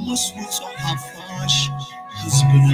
ምስ ውጹዕ ሓፋሽ ህዝብና።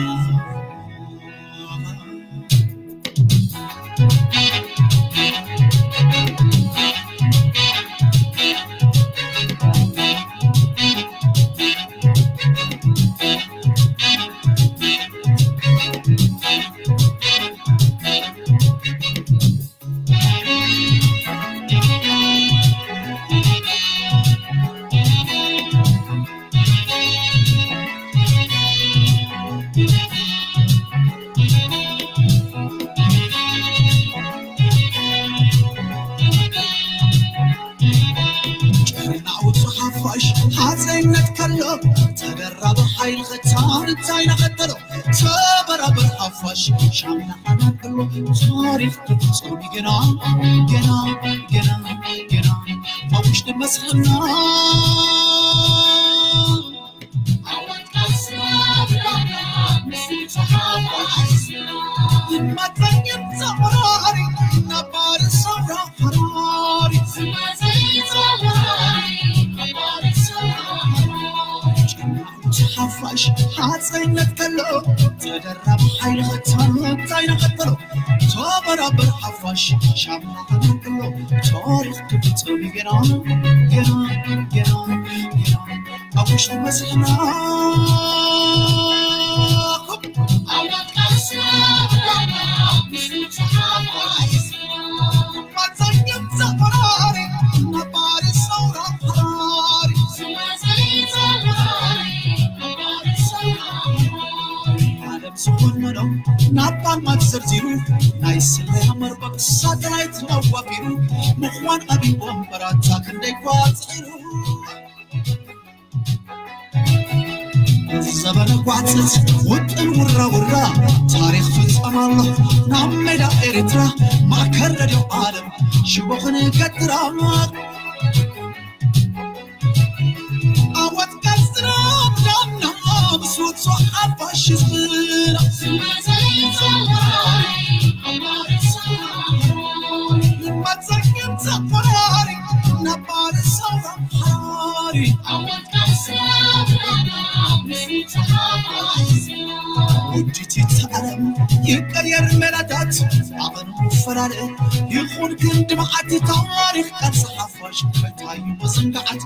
ጭሕርና ውጹእ ሓፋሽ ሓፀይነት ከሎ ተደራቢ ሓይሊ ክታን እንታይ ናኸተሎ ተበራበር ሓፋሽ ሻምና ሓናን ከሎ ታሪኽ ክፍጸም ገና ገና ገና ገና ኣብ ውሽጢ መስሕና ሓፋሽ ሓፀይነት ከሎ ተደራቢ ሓይሊ ክታን እንታይ ናኸተሎ ተበራበር ሓፋሽ ሻምና ሓናን ከሎ ታሪኽ ክፍጸም ገና ገና ገና ገና ኣብ ውሽጢ መስሕና ናባን ማት ዘርዚሩ ናይ ስለያ መርበብ ሳተላይት ኣዋፊሩ ምዃን ኣቢቦም በራታ ክንደይ ኳ ጽዒሩ ዘበነ ጓጽጽ ውጥን ውራ ውራ ታሪኽ ፍጸም ኣሎ ናብ ሜዳ ኤርትራ ማእከል ረድዮ ዓለም ሽቦ ክንገትራ ኣወት ቀጽራ ዳና ምስ ውጹዕ ሓፋሽ ህዝብና መጸግም ዘቆራሪ ነባሪ ሰውራ ሓራሪ ውዲት ይተኣለም ይቀየር መላታት ኣቐኑ ፈላለ ይኹን ክንዲ መዓልቲ ታሪኽ ቃልሲ ሓፋሽ እንታይ እዩ መዘንጋዓት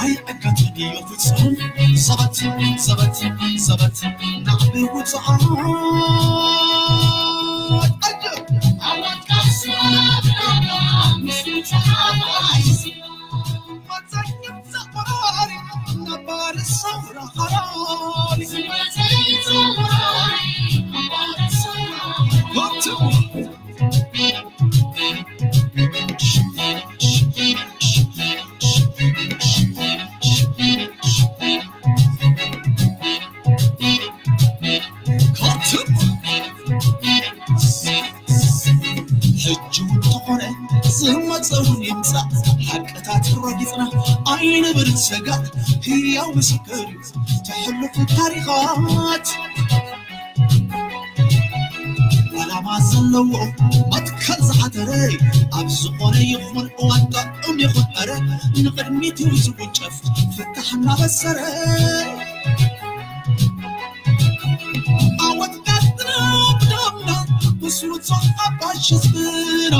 ኣይዕገትን እዩ ፍጹም ዘበት ዘበት ዘበት ናዕቢ ውፅዓት ኣወት ቃልሲ ሕጂ እውን ተኾነ ዝመፀ እውን ይምፃእ ሓቅታት ረጊፅና ኣይንብል ሰጋእ ህያው ምስክር እዩ ተሕልፉ ታሪኻት ዓላማ ዘለዎ መትከል ዝሓተረ ኣብ ዝኾነ ይኹን እዋን ጥዑም ይኹን ዕረ ንቕድሚት እዩ ዝውንጨፍ ፍታሕ እናበሰረ ኣወት ቀጥና ብዳምና ብስውቶ ኣባሽ ህዝብና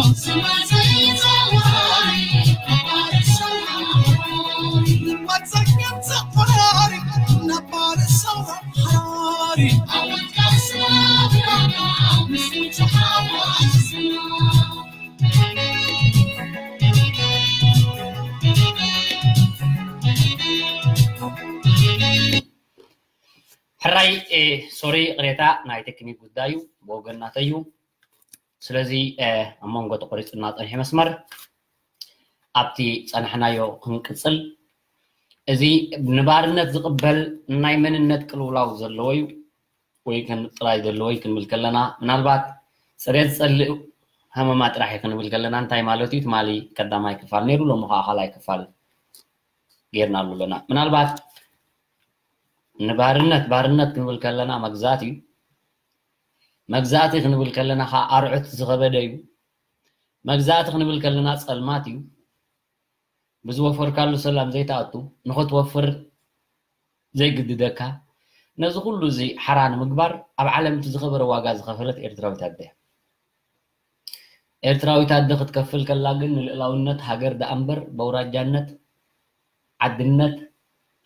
መፀገም ዘቆራሪ ነባር ሰው ሓራሪ ሕራይ ሶሪ ቅሬታ ናይ ቴክኒክ ጉዳይ እዩ ብወገናተይ እዩ ስለዚ ኣብ መንጎ ተቆሪፅና ፀኒሐ መስመር ኣብቲ ፀናሕናዮ ክንቅፅል እዚ ንባርነት ዝቕበል ናይ መንነት ቅልውላው ዘለዎ እዩ ወይ ጥራይ ዘለዎ እዩ ክንብል ከለና ምናልባት ፅሬት ዝፀልእ ሃመማ ጥራሕ እዩ ክንብል ከለና እንታይ ማለት እዩ ትማሊ ቀዳማይ ክፋል ነይሩ ሎሚ ከዓ ካልኣይ ክፋል ጌርናሉ ኣለና ምናልባት ንባርነት ባርነት ክንብል ከለና መግዛት እዩ መግዛእቲ ክንብል ከለና ከዓ ኣርዑት ዝኸበደ እዩ መግዛእቲ ክንብል ከለና ፀልማት እዩ ብዝወፈርካሉ ሰላም ዘይትኣቱ ንኽትወፍር ዘይግድደካ፣ ነዚ ኩሉ እዚ ሓራ ንምግባር ኣብ ዓለም እቲ ዝኸበረ ዋጋ ዝኸፈለት ኤርትራዊት ኣደ እያ። ኤርትራዊት ኣደ ክትከፍል ከላ ግን ንልእላውነት ሃገር ደኣ እምበር በውራጃነት፣ ዓድነት፣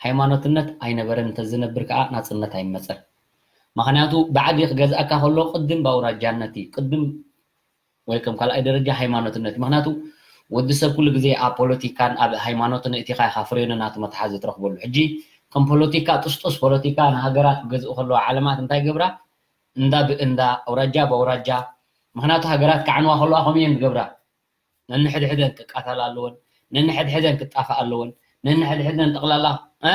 ሃይማኖትነት ኣይነበረን። እንተዝነብር ከኣ ናጽነት ኣይመጸን። ምኽንያቱ ባዕዲ ክገዝኣካ ከሎ ቅድም በውራጃነት እዩ። ቅድም ወይ ከም ካልኣይ ደረጃ ሃይማኖትነት እዩ። ምኽንያቱ ወዲ ሰብ ኩሉ ግዜ ኣብ ፖለቲካን ኣብ ሃይማኖትን እቲኻ ኢኻ ፍሬኑ ናቱ መትሓዚ ትረኽበሉ። ሕጂ ከም ፖለቲካ ጥስጡስ ፖለቲካ ንሃገራት ክገዝኡ ከለዋ ዓለማት እንታይ ገብራ? እንዳ ብእንዳ፣ ኣውራጃ ብኣውራጃ። ምኽንያቱ ሃገራት ክዓንዋ ከለዋ ከምኡ እየን ዝገብራ። ነንሕድሕደን ክቃተላ ኣለወን፣ ነንሕድሕደን ክጣፋ ኣለወን፣ ነንሕድሕደን ጠቕላላ እ?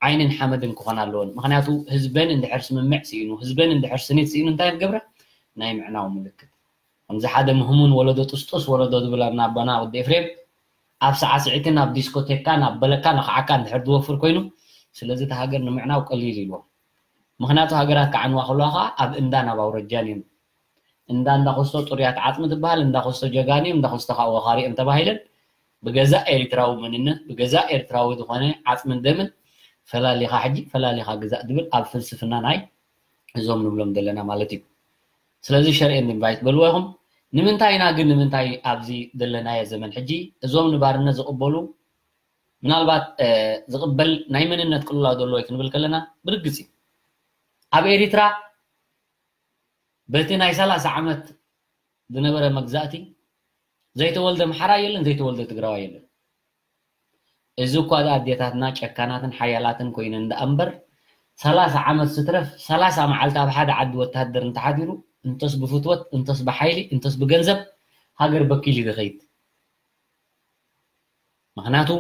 ዓይንን ሓመድን ክኾና ኣለወን። ምኽንያቱ ህዝበን እንድሕር ስምምዕ ስኢኑ፣ ህዝበን እንድሕር ስኒት ስኢኑ እንታይ እየን ዝገብራ? ናይ ምዕናው ምልክት። ከምዚ ሓደ ምህሙን ወለዶ ጥስጡስ ወለዶ ዝብል ኣና ኣቦና ወዲ ኤፍሬም ኣብ ሳዕስዒትን ኣብ ዲስኮቴካን ኣብ በለካን ኣኽዓካን እንድሕር ዝወፍር ኮይኑ፣ ስለዚ እቲ ሃገር ንምዕናው ቀሊል ኢልዎ። ምኽንያቱ ሃገራት ክዓንዋ ከለዋ ኸዓ ኣብ እንዳ ናብ ኣውረጃን እዮም። እንዳ እንዳ ኮስቶ ጥሩያት ዓጽሚ ትበሃል፣ እንዳ ኮስቶ ጀጋኑ እዮም፣ እንዳ ኮስቶ ኸዓ ወኻሪ እዮም ተባሂለን ብገዛእ ኤሪትራዊ መንነት ብገዛእ ኤርትራዊ ዝኾነ ዓጽምን ደምን ፈላሊኻ ሕጂ ፈላሊኻ ግዛእ ዝብል ኣብ ፍልስፍና ናይ እዞም ንብሎም ዘለና ማለት እዩ። ስለዚ ሸር ኤንድ ኢንቫይት በልዎ ኢኹም። ንምንታይ ኢና ግን ንምንታይ ኣብዚ ዘለናዮ ዘመን ሕጂ እዞም ንባርነት ዝቕበሉ ምናልባት ዝቕበል ናይ መንነት ቅልውላው ዘሎ ወይ ክንብል ከለና ብርግጽ እዩ። ኣብ ኤሪትራ በቲ ናይ ሰላሳ ዓመት ዝነበረ መግዛእቲ ዘይተወልደ ኣምሓራ የለን፣ ዘይተወልደ ትግራዋይ የለን። እዚ እኳ ደኣ ኣዴታትና ጨካናትን ሓያላትን ኮይነን ደኣ እምበር ሰላሳ ዓመት ስትረፍ ሰላሳ መዓልቲ ኣብ ሓደ ዓዲ ወታደር እንተሓዲሩ እንተስ ብፍትወት እንተስ ብሓይሊ እንተስ ብገንዘብ ሃገር በኪሉ እዩ ዝኸይድ። ምኽንያቱ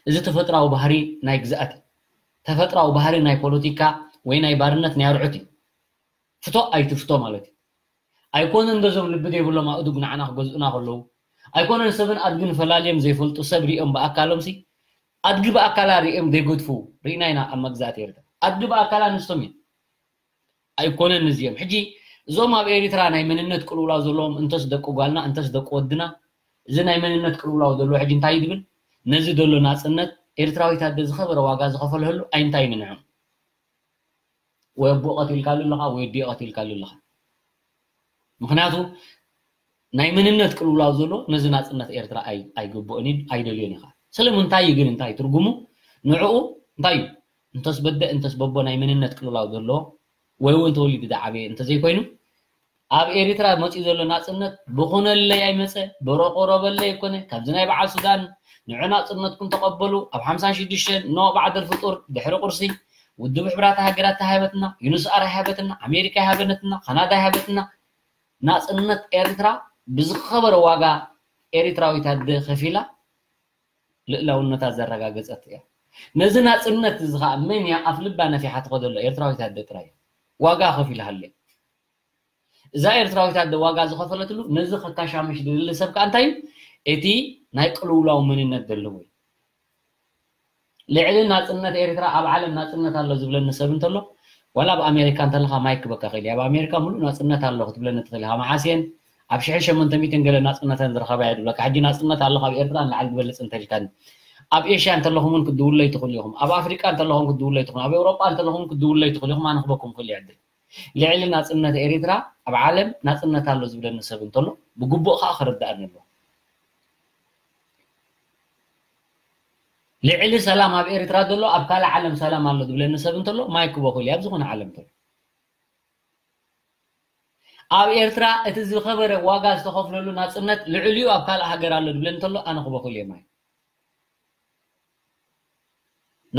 እዚ ተፈጥራዊ ባህሪ ናይ ግዝኣት እዩ። ተፈጥራዊ ባህሪ ናይ ፖለቲካ ወይ ናይ ባርነት ናይ ኣርዑት እዩ። ፍቶ ኣይትፍቶ ማለት እዩ። ኣይኮነን እንደዞም ልቢ ዘይብሎም ኣእዱግ ንዓና ክገዝኡና ከለዉ ኣይኮነን ሰብን ኣድግን ፈላልዮም ዘይፈልጡ ሰብ ሪኦም ብኣካሎም ሲ ኣድጊ ብኣካላ ሪኦም ዘይገድፉ ርኢና ኢና ኣብ መግዛእቲ ኤርትራ ኣድጊ ብኣካላ ኣንስቶም እዮም። ኣይኮነን እዚኦም ሕጂ እዞም ኣብ ኤሪትራ ናይ መንነት ቅልውላው ዘለዎም እንተስ ደቂ ጓልና እንተስ ደቂ ወድና እዚ ናይ መንነት ቅልውላው ዘሎ ሕጂ እንታይ ዝብል ነዚ ዘሎ ናጽነት ኤርትራዊት ኣደ ዝኸበረ ዋጋ ዝኸፈለሉ ኣይንታይ ንንዑ ወይ ኣቦ ቀቲልካሉ ኣለኻ ወይ ኣዲኦ ቀቲልካሉ ኣለኻ። ምኽንያቱ ናይ መንነት ቅልውላው ዘሎ ነዚ ናጽነት ኤርትራ ኣይግብኦን እዩ ኣይደልዮን ኢኻ። ስለምንታይ እዩ ግን እንታይ ትርጉሙ ንዕኡ እንታይ እዩ እንተስ በደ እንተስ በቦ ናይ መንነት ቅልውላው ዘሎ ወይ እውን ተወሊዱ ዝዓበየ እንተዘይኮይኑ ኣብ ኤሪትራ መፂኡ ዘሎ ናፅነት ብኹነለይ ኣይመፀ ብረቆረበለይ ኣይኮነ ካብዚ ናይ በዓል ሱዳን ንዑ ናፅነትኩም ተቐበሉ ኣብ ሓምሳን ሽዱሽተን ኖ ባዕደል ፍጡር ድሕሪ ቁርሲ ውድብ ሕብራት ሃገራት ተሃበትና ዩንስኣር ሃበትና ኣሜሪካ ሃበነትና ካናዳ ሃበትና ናፅነት ኤሪትራ ብዝኸበረ ዋጋ ኤሪትራዊት ኣደ ከፊላ ልእላውነታ ዘረጋገፀት እያ። ነዚ ናፅነት እዚ ከዓ መን እያ ኣፍ ልባ ነፊሓ ትኸደሎ ኤርትራዊት ኣደ ጥራይ ዋጋ ከፊላ ሃለ እዛ ኤርትራዊት ኣደ ዋጋ ዝኸፈለትሉ ነዚ ከካሻምሽ ዝደሊ ሰብ ከዓ እንታይ እዩ እቲ ናይ ቅልውላው መንነት ዘለዎ እዩ። ልዕሊ ናፅነት ኤርትራ ኣብ ዓለም ናፅነት ኣሎ ዝብለኒ ሰብ እንተሎ ዋላ ኣብ ኣሜሪካ እንተለካ ማይክ ክበካ ክእል ኣብ ኣሜሪካ ሙሉእ ናፅነት ኣሎ ክትብለኒ ትኽእል ኢኻ መዓስ እየን ኣብ ሽሕን ሸሞንተ ሚእትን ገለ ናፅነተን ዝረኸባ እየ ዝብለካ ሕጂ ናፅነት ኣሎ ካብ ኤርትራ ንላዕሊ ዝበልፅ እንተልካኒ ኣብ ኤሽያ እንተለኹም እውን ክትድውለይ ትኽእሉ ኢኹም ኣብ ኣፍሪቃ እንተለኹም ክትድውለይ ትኽእሉ ኣብ ኤውሮጳ እንተለኹም ክትድውለይ ትኽእሉ ኢኹም ኣነ ክበኩም ክእል ይዕድል ልዕሊ ናጽነት ኤሪትራ ኣብ ዓለም ናጽነት ኣሎ ዝብለኒ ሰብ እንተሎ ብግቡእ ከኣ ክርድኣኒ ኣለዎ። ልዕሊ ሰላም ኣብ ኤሪትራ ዘሎ ኣብ ካልእ ዓለም ሰላም ኣሎ ዝብለኒ ሰብ እንተሎ ማይ ክበኩል ኣብ ዝኾነ ዓለም እንተሎ ኣብ ኤርትራ እቲ ዝኸበረ ዋጋ ዝተኸፍለሉ ናጽነት ልዕሊኡ ኣብ ካልእ ሃገር ኣሎ ዝብለኒ እንተሎ ኣነ ክበኩል እየ ማይ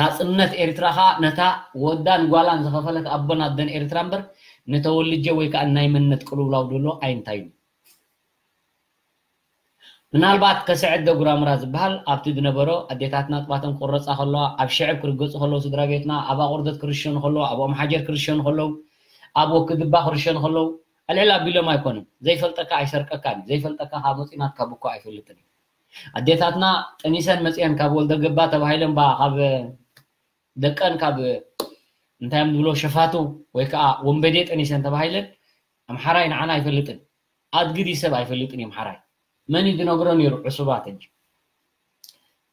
ናጽነት ኤርትራ ከኣ ነታ ወዳን ጓላን ዝኸፈለት ኣቦን ኣደን ኤርትራ እምበር ንተወልጀ ወይ ከኣ ናይ መንነት ቅልውላው ድሎ ኣይንታይን እዩ። ምናልባት ከስዕድ ደጉራምራ ዝበሃል ኣብቲ ዝነበሮ ኣዴታትና ኣጥባተን ክቑረጻ ከለዋ ኣብ ሽዕብ ክርገጹ ከለዉ ስድራ ቤትና ኣብ ኣቑርደት ክርሸኑ ከለዉ ኣብ ኦም ሓጀር ክርሸኑ ከለዉ ኣብ ወክድባ ክርሸኑ ከለዉ ኣልዕል ኣቢሎም ኣይኮኑን ዘይፈልጠካ ኣይሰርቀካን እዩ ዘይፈልጠካ ካብ መጺኡ ናትካ ብኮ ኣይፈልጥን እዩ ኣዴታትና ጠኒሰን መፅአን ካብ ወልደ ገባ ተባሂለን ባ ካብ ደቀን ካብ እንታይ እዮም ዝብሎ ሸፋቱ ወይ ከዓ ወንበዴ ጠኒሰን ተባሂለን ኣምሓራይ ንዓና ኣይፈልጥን ኣድግዲ ሰብ ኣይፈልጥን እዮም ሓራይ መን እዩ ዝነግሮ ነይሩ ዕሱባት እንጂ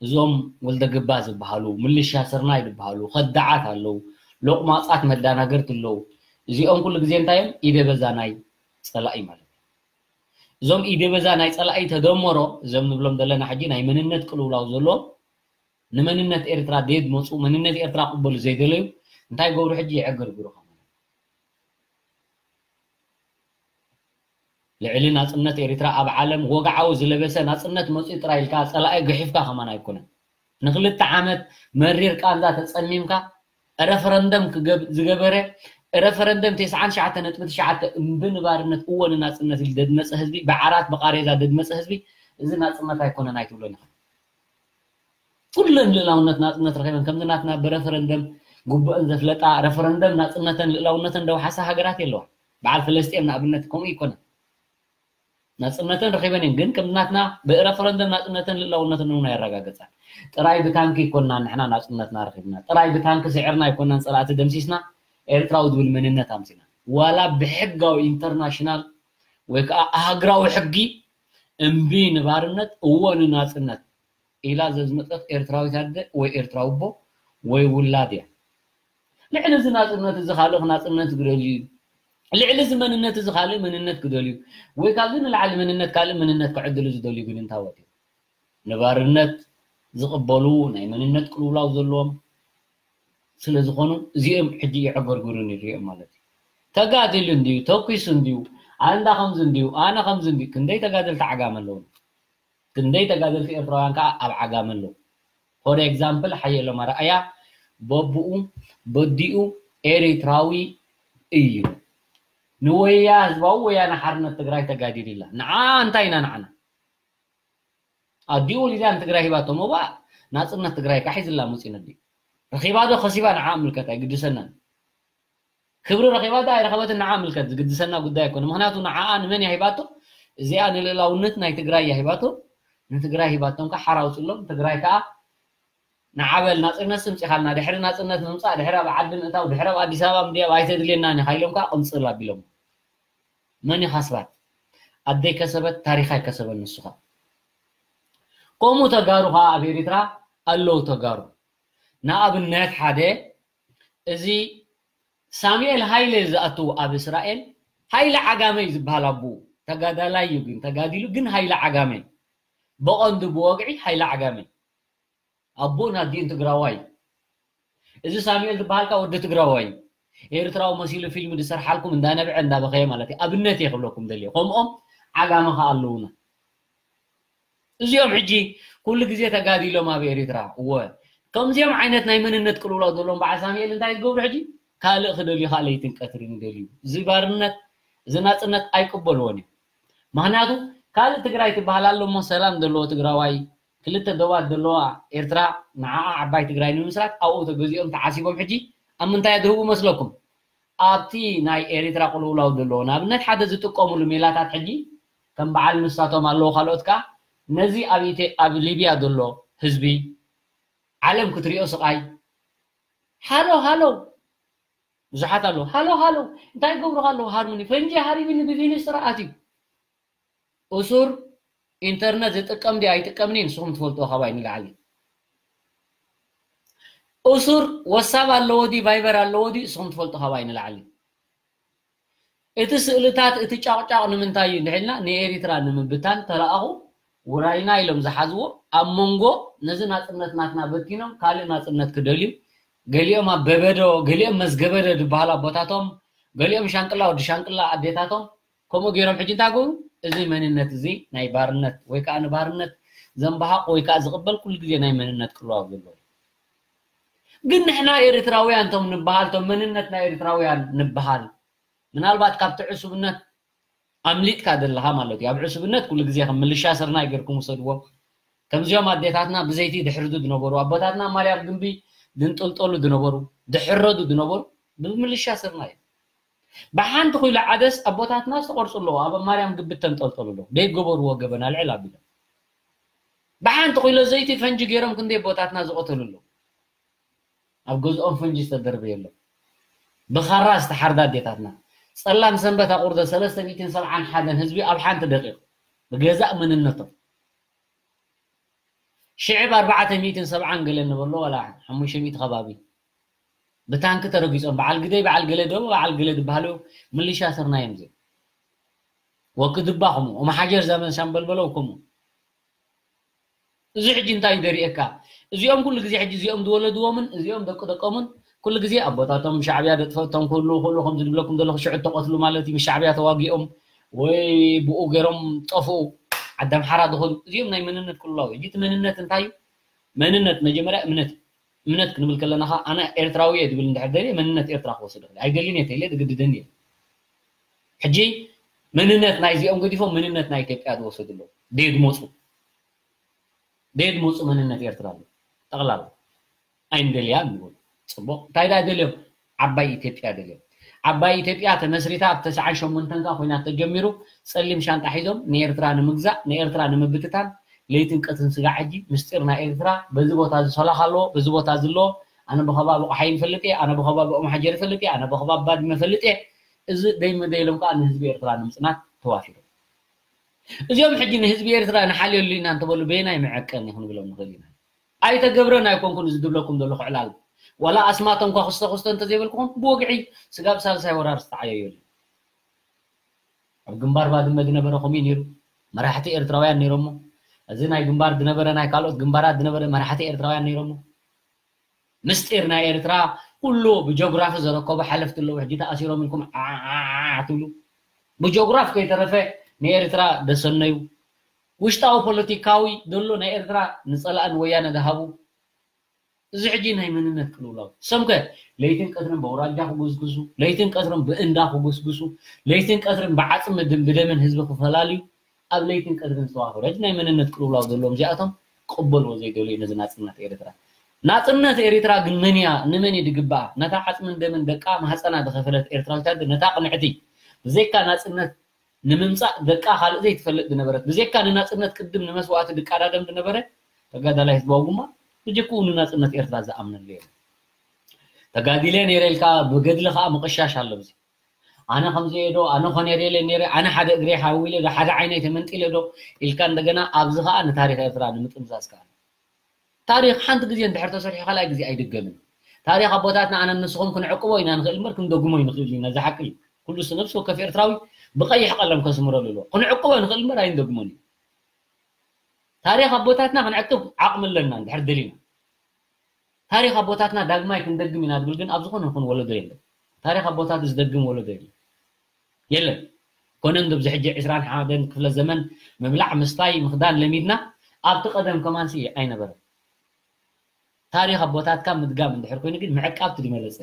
እዞም ወልደ ግባ ዝበሃሉ፣ ምልሻ ስርናይ ዝበሃሉ፣ ከዳዓት ኣለዉ፣ ሎቕማጻት መዳናገርቲ ኣለዉ። እዚኦም ኩሉ ግዜ እንታይ እዮም? ኢደ በዛ ናይ ጸላኢ ማለት እዩ። እዞም ኢደ በዛ ናይ ጸላኢ ተደመሮ፣ እዞም ንብሎም ዘለና ሕጂ ናይ መንነት ቅልውላው ዘለዎም፣ ንመንነት ኤርትራ ደየድመጹ፣ መንነት ኤርትራ ክቕበሉ ዘይደለዩ፣ እንታይ ገብሩ ሕጂ? የዕገርግሩ ከማን። ልዕሊ ናጽነት ኤርትራ ኣብ ዓለም ወግዓዊ ዝለበሰ ናጽነት መጽኡ ጥራይ ኢልካ ጸላኢ ገሒፍካ ከማን ኣይኮነን። ንክልተ ዓመት መሪር ቃንዛ ተጸሚምካ፣ ረፈረንደም ክገብ-፣ ዝገበረ፣ ረፈረንደም ተስዓን ትሽዓተ ነጥቢ ትሽዓተ እምቢ ንባርነት እወ ንናጽነት ኢሉ ደድመጸ ህዝቢ፣ ብዓራት ብቃሬዛ ደድመጸ ህዝቢ፣ እዚ ናጽነት ኣይኮነን ኣይትብሎን ኢኻ። ኩለን ልእላውነት ናጽነት ረኺበን፣ ከምዚ ናትና ብረፈረንደም ግቡእን ዘፍለጣ፣ ረፈረንደም ናጽነተን ልእላውነተን ደውሓሳ ሃገራት የለዋ። በዓል ፍለስጤም ንኣብነት ከምኡ ይኮነ። ናጽነተን ረኺበን እየን፣ ግን ከምዚ ናትና ብረፈረንደም ናጽነተን ልእላውነተን እውን ኣየረጋገጻን። ጥራይ ብታንኪ ይኮንና ንሕና ናጽነትና ረኺብና፣ ጥራይ ብታንኪ ስዒርና ይኮንናን ጸላእቲ ደምሲስና ኤርትራዊ ዝብል መንነት ኣምጺና። ዋላ ብሕጋዊ ኢንተርናሽናል ወይ ከዓ ኣህግራዊ ሕጊ እምቢ ንባርነት እዎ ንናጽነት ኢላ ዘዝመጸት ኤርትራዊት ኣደ ወይ ኤርትራዊ ኣቦ ወይ ውላድ እያ። ልዕሊ እዚ ናጽነት እዚ ካልእ ናጽነት ክደልዩ፣ ልዕሊ እዚ መንነት እዚ ካልእ መንነት ክደልዩ፣ ወይ ካብዚ ንላዕሊ መንነት ካልእ መንነት ክዕድሉ ዝደልዩ ግን እንታወት እዮም? ንባርነት ዝቕበሉ ናይ መንነት ቅልውላው ዘለዎም ስለ ዝኾኑ እዚኦም ሕጂ የዕገርግሩን ይሪኦም ማለት እዩ። ተጋዲሉ እንድዩ፣ ተኲሱ እንድዩ፣ ኣንዳ ከምዚ እንድዩ፣ ኣነ ከምዚ እንድዩ፣ ክንደይ ተጋደልቲ ዓጋመ ኣለዉ። ክንደይ ተጋደልቲ ኤርትራውያን ከዓ ኣብ ዓጋመ ኣለዉ። ፎር ኤግዛምፕል ሓየሎም ኣርኣያ በቡኡ በዲኡ ኤሪትራዊ እዩ። ንወያ ህዝባዊ ወያነ ሓርነት ትግራይ ተጋዲሉ ኢላ። ንዓ እንታይ ኢና ንዓና? ኣዲኡ ወሊዳ ንትግራይ ሂባቶ ሞባ ናጽነት ትግራይ ካሒዝላ ሙጺ ነዲ። ረኺባ ዶ ከሲባ ንዓ ምልከት ኣይግድሰናን። ክብሪ ረኺባ ዶ ኣይረኸበትን ንዓ ምልከት ዝግድሰና ጉዳይ ኣይኮነ። ምኽንያቱ ንዓኣ ንመን እያ ሂባቶ? እዚኣ ንልእላውነት ናይ ትግራይ እያ ሂባቶ። ንትግራይ ሂባቶም ከዓ ሓራውፅሎም። ትግራይ ከዓ ንዓበል ናፅነት ስምፂኻልና ድሕሪ ናፅነት ምምፃእ ድሕሪ ኣብ ዓዲ ምእታው ድሕሪ ኣብ ኣዲስ ኣበባ ምድያብ ኣይተድልየናን ኢኻ ኢሎም ከዓ ቅምፅል ኣቢሎም። መን ኢኻ ስባት? ኣደይ ከሰበት ታሪኻ ኣይከሰበን ንስኻ። ከምኡ ተጋሩ ከዓ ኣብ ኤሪትራ ኣለዉ ተጋሩ። ንኣብነት ሓደ እዚ ሳሙኤል ሃይለ ዝኣትዉ ኣብ እስራኤል ሃይለ ዓጋመ እዩ ዝበሃል ኣቦኡ። ተጋዳላይ እዩ ግን ተጋዲሉ ግን ሃይለ ዓጋመ። ብቐንዱ ብወግዒ ሃይለ ዓጋመ። ኣቦኡን ኣዲኡን ትግራዋይ እዩ። እዚ ሳሙኤል ዝበሃልካ ወዲ ትግራዋይ እዩ። ኤርትራዊ መሲሉ ፊልም ዝሰርሓልኩም እንዳነብዐ እንዳበኸየ ማለት እዩ። ኣብነት እየ ክብለኩም ደልየ። ከምኦም ዓጋመ ከዓ ኣለዉና። እዚኦም ሕጂ ኩሉ ግዜ ተጋዲሎም ኣብ ኤሪትራ እወ ከምዚኦም ዓይነት ናይ መንነት ቅልውላው ዘለዎም በዓል ሳሙኤል እንታይ ዝገብሩ ሕጂ ካልእ ክደልዩ ከዓ ለይትን ቀትርን ይደልዩ። እዚ ባርነት እዚ ናፅነት ኣይቅበልዎን እዩ። ምክንያቱ ካልእ ትግራይ ትበሃል ኣሎ እሞ ሰላም ዘለዎ ትግራዋይ ክልተ ዶባት ዘለዋ ኤርትራ ንዓኣ ዓባይ ትግራይ ንምስራት ኣብኡ ተገዚኦም ተዓሲቦም ሕጂ ኣብ ምንታይ ኣድህቡ መስለኩም? ኣብቲ ናይ ኤሪትራ ቅልውላው ዘለዎ ንኣብነት ሓደ ዝጥቀሙሉ ሜላታት ሕጂ ከም በዓል ንሳቶም ኣለዉ ካልኦት ከኣ ነዚ ኣብ ኢትዮ- ኣብ ሊብያ ዘሎ ህዝቢ ዓለም ክትሪኦ ስቓይ ሃሎ ሃሎ ብዙሓት ኣለዉ ሃሎ ሃሎ እንታይ ገብሩኻ ኣለዉ ሃርሙኒ ፈንጂ ሃሪብኒ ብፊኒስትራ ኣትዩ እሱር ኢንተርነት ዝጥቀም ድዩ ኣይጥቀምን ንስኹም ትፈልጥዎ ካባይ ንላዕሊ እሱር ወሳብ ኣለዎ ድዩ ቫይበር ኣለዎ ድዩ ንስኹም ትፈልጡ ካባይ ንላዕሊ እቲ ስእልታት እቲ ጫቕጫቕ ንምንታይ እዩ እንድሕልና ንኤሪትራ ንምብታን ተለኣኹ ውራይና ኢሎም ዝሓዝዎ ኣብ መንጎ ነዚ ናፅነት ናትና በቲኖም ካልእ ናፅነት ክደልዩ ገሊኦም ኣብ በበዶ ገሊኦም መዝገበዶ ዝበሃል ኣቦታቶም ገሊኦም ሻንቅላ ወዲ ሻንቅላ ኣዴታቶም ከምኡ ገይሮም ሕጂ እንታይ ገብሩ እዚ መንነት እዚ ናይ ባርነት ወይ ከዓ ንባርነት ዘንበሃቕ ወይ ከዓ ዝቕበል ኩሉ ግዜ ናይ መንነት ቅልዋው ዘለዎ ግን ንሕና ኤርትራውያን ቶም ንበሃል ቶም መንነት ናይ ኤርትራውያን ንበሃል ምናልባት ካብቲ ዕሱብነት ኣምሊጥካ ዘለኻ ማለት እዩ ኣብ ዕሱብነት ኩሉ ግዜ ከም ምልሻ ስርናይ ገርኩም ውሰድዎ ከምዚኦም ኣዴታትና ብዘይቲ ድሕርዱ ዝነበሩ ኣቦታትና ማርያም ግንቢ ድንጥልጠሉ ዝነበሩ ድሕረዱ ዝነበሩ ብምልሻ ስርናይ እዩ ብሓንቲ ኩሉ ዓደስ ኣቦታትና ዝተቆርፁ ኣለዎ ኣብ ማርያም ግቢ ተንጠልጠሉ ኣለዎ ደይገበርዎ ገበን ኣልዕል ኣቢሎም ብሓንቲ ኩሎ ዘይቲ ፈንጂ ገይሮም ክንደይ ኣቦታትና ዝቐተሉ ኣለዉ ኣብ ገዝኦም ፈንጂ ዝተደርበየሎም ብኻራ ዝተሓርዳ ኣዴታትና ጸላም ሰንበት ኣቑርደ ሰለስተ ሚእትን ሰብዓን ሓደን ህዝቢ ኣብ ሓንቲ ደቂቕ ብገዛእ መንነቶም ሽዕብ ኣርባዕተ ሚእትን ሰብዓን ገለ እንበሎ ዋላ ሓሙሽተ ሚእቲ ከባቢ ብታንኪ ተረጊጾም፣ በዓል ግደይ፣ በዓል ገለ ደቦ፣ በዓል ገለ ዝበሃሉ ምልሻ ስርናይ እዮም እዚኦም። ወክድባ ከምኡ፣ ኦመሓጀር ዘመን ሻምበልበለው ከምኡ። እዚ ሕጂ እንታይ እዩ ደሪኤካ? እዚኦም ኩሉ ግዜ ሕጂ እዚኦም ዝወለድዎምን እዚኦም ደቂ ደቆምን ኩሉ ግዜ ኣቦታቶም ሻዕብያ ደጥፈቶም ክህሉ ክህሉ ከምዚ ዝብለኩም ዘለኹ ሽዑ ተቐትሉ ማለት እዩ። ምስ ሻዕብያ ተዋጊኦም ወይ ብኡ ገይሮም ጠፍኡ። ዓዲ ኣምሓራ ዝኸዱ እዚኦም ናይ መንነት ቅልውላው እዩ። ሕጂ እቲ መንነት እንታይ እዩ? መንነት መጀመርያ እምነት እዩ። እምነት ክንብል ከለና ኸዓ ኣነ ኤርትራዊ እየ ዝብል እንድሕር ደልየ መንነት ኤርትራ ክወስድ ይኽእል። ኣይደልን እየ ተይለ ዝግድደኒ እየ። ሕጂ መንነት ናይዚኦም ገዲፎም መንነት ናይ ኢትዮጵያ ዝወሰዱ ኣለዉ። ደየድመፁ ደየድመፁ መንነት ኤርትራ ኣለዉ። ጠቕላላ ኣይንደልያን ንብሉ። ፅቡቕ እንታይ ደኣ ደልዮም? ዓባይ ኢትዮጵያ ደልዮም። ዓባይ ኢትዮጵያ ተመስሪታ ኣብ ተስዓን ሸሞንተን ከኣ ኮይና ተጀሚሩ ጸሊም ሻንጣ ሒዞም ንኤርትራ ንምግዛእ ንኤርትራ ንምብትታን ለይትን ቀትርን ስጋዕ ሕጂ ምስጢር ናይ ኤርትራ በዚ ቦታ እዚ ሶላኽ ኣለዎ በዚ ቦታ እዚ ኣለዎ ኣነ ብኸባቢ ቆሓይ ይፈልጥ እየ ኣነ ብኸባቢ ኦም ሓጀር ይፈልጥ እየ ኣነ ብኸባቢ ባድመ ይፈልጥ እየ እዚ ደይመደይ ኢሎም ከኣ ንህዝቢ ኤርትራ ንምጽናት ተዋፊሮም። እዚኦም ሕጂ ንህዝቢ ኤርትራ ንሓልየሉ ኢና እንተበሉ በየናይ መዐቀኒ ክንብሎም ንኽእል ኢና? ኣይተገብረን ኣይኮንኩን እዚ ዝብለኩም ዘለኹ ዕላል ዋላ ኣስማቶም ኳ ክስተ ክስተ እንተዘይበልኩኹም ብወግዒ ስጋብ ሳልሳይ ወራር ዝተዓየየሉ ኣብ ግንባር ባድመ ዝነበረ ከምኡ ነይሩ። መራሕቲ ኤርትራውያን ነይሮሞ። እዚ ናይ ግንባር ዝነበረ ናይ ካልኦት ግንባራት ዝነበረ መራሕቲ ኤርትራውያን ነይሮሞ። ምስጢር ናይ ኤርትራ ኩሉ ብጆግራፊ ዘረከቡ ሓለፍቲ ኣለዉ ሕጂ ተኣሲሮም ኢልኩም ዓዓዓ ትብሉ። ብጆግራፍ ከይተረፈ ንኤርትራ ደሰነዩ። ውሽጣዊ ፖለቲካዊ ዘሎ ናይ ኤርትራ ንጸላእን ወያነ ዝሃቡ። እዚ ሕጂ ናይ መንነት ቅልውላው። ሰምከ ለይትን ቀትርን በውራጃ ክጉስጉሱ፣ ለይትን ቀትርን ብእንዳ ክጉስጉሱ፣ ለይትን ቀትርን ብዓጽሚ ድም ብደምን ህዝቢ ክፈላልዩ ኣብ ለይትን ቀትርን ዝተዋፈሩ። ሕጂ ናይ መንነት ቅልውላው ዘለዎም እዚኣቶም ክቕበልዎ ዘይደልዩ ነዚ ናጽነት ኤርትራ። ናጽነት ኤርትራ ግን መን እያ ንመን እዩ ዝግባኣ? ነታ ዓጽምን ደምን ደቃ ማህጸና ዝኸፈለት ኤርትራዊት ኣደ ነታ ቅንዕቲ ብዘይካ ናጽነት ንምምጻእ ደቃ ካልእ ዘይትፈልጥ ዝነበረት ብዘይካ ንናጽነት ቅድም ንመስዋእቲ ዝቃዳደም ዝነበረ ተጋዳላይ ህዝባዊ ግንባር ብጀክኡ ንናጽነት ኤርትራ ዝኣምነሉ የለን። ተጋዲለ ነይረ ኢልካ ብገድሊ ከዓ ምቕሻሽ ኣሎ። እዚ ኣነ ከምዚ እየ ዶ ኣነ ኮነ የለ ነይረ ኣነ ሓደ እግረ ሓዊለ ዶ ሓደ ዓይነይ ተመንጢለ ዶ ኢልካ እንደገና ኣብዚ ከዓ ንታሪክ ኤርትራ ንምጥምዛዝ ከዓ ታሪኽ ሓንቲ ግዜ እንድሕር ተሰሪሑ ካልኣይ ግዜ ኣይድገምን። ታሪኽ ኣቦታትና ኣነ ንስኹም ክንዕቅቦ ኢና ንኽእል እምበር ክንደግሞ ኣይንኽእል ኢና። እዚ ሓቂ እዩ። ኩሉ ነብሲ ወከፍ ኤርትራዊ ብቐይሕ ቀለም ከስምረሉ ኣለዎ። ክንዕቅቦ ንኽእል እምበር ኣይንደግሞን እዩ። ታሪኽ ኣቦታትና ክንዕቅብ ዓቕሚ ኣለና እንድሕር ደሊና። ታሪኽ ኣቦታትና ዳግማይ ክንደግም ኢና ዝብል ግን ኣብ ዝኾነ ይኹን ወለዶ የለን። ታሪኽ ኣቦታት ዝደግም ወለዶ የለን። የለን። ኮነ እንዶ ብዚ ሕጂ ዕስራን ሓደን ክፍለ ዘመን ምብላዕ ምስታይ ምኽዳን ለሚድና ኣብቲ ቀደም ከማንሲ ኣይነበረን። ታሪኽ ኣቦታትካ ምድጋም እንድሕር ኮይኑ ግን ምዕቃብ ትድመረፀ።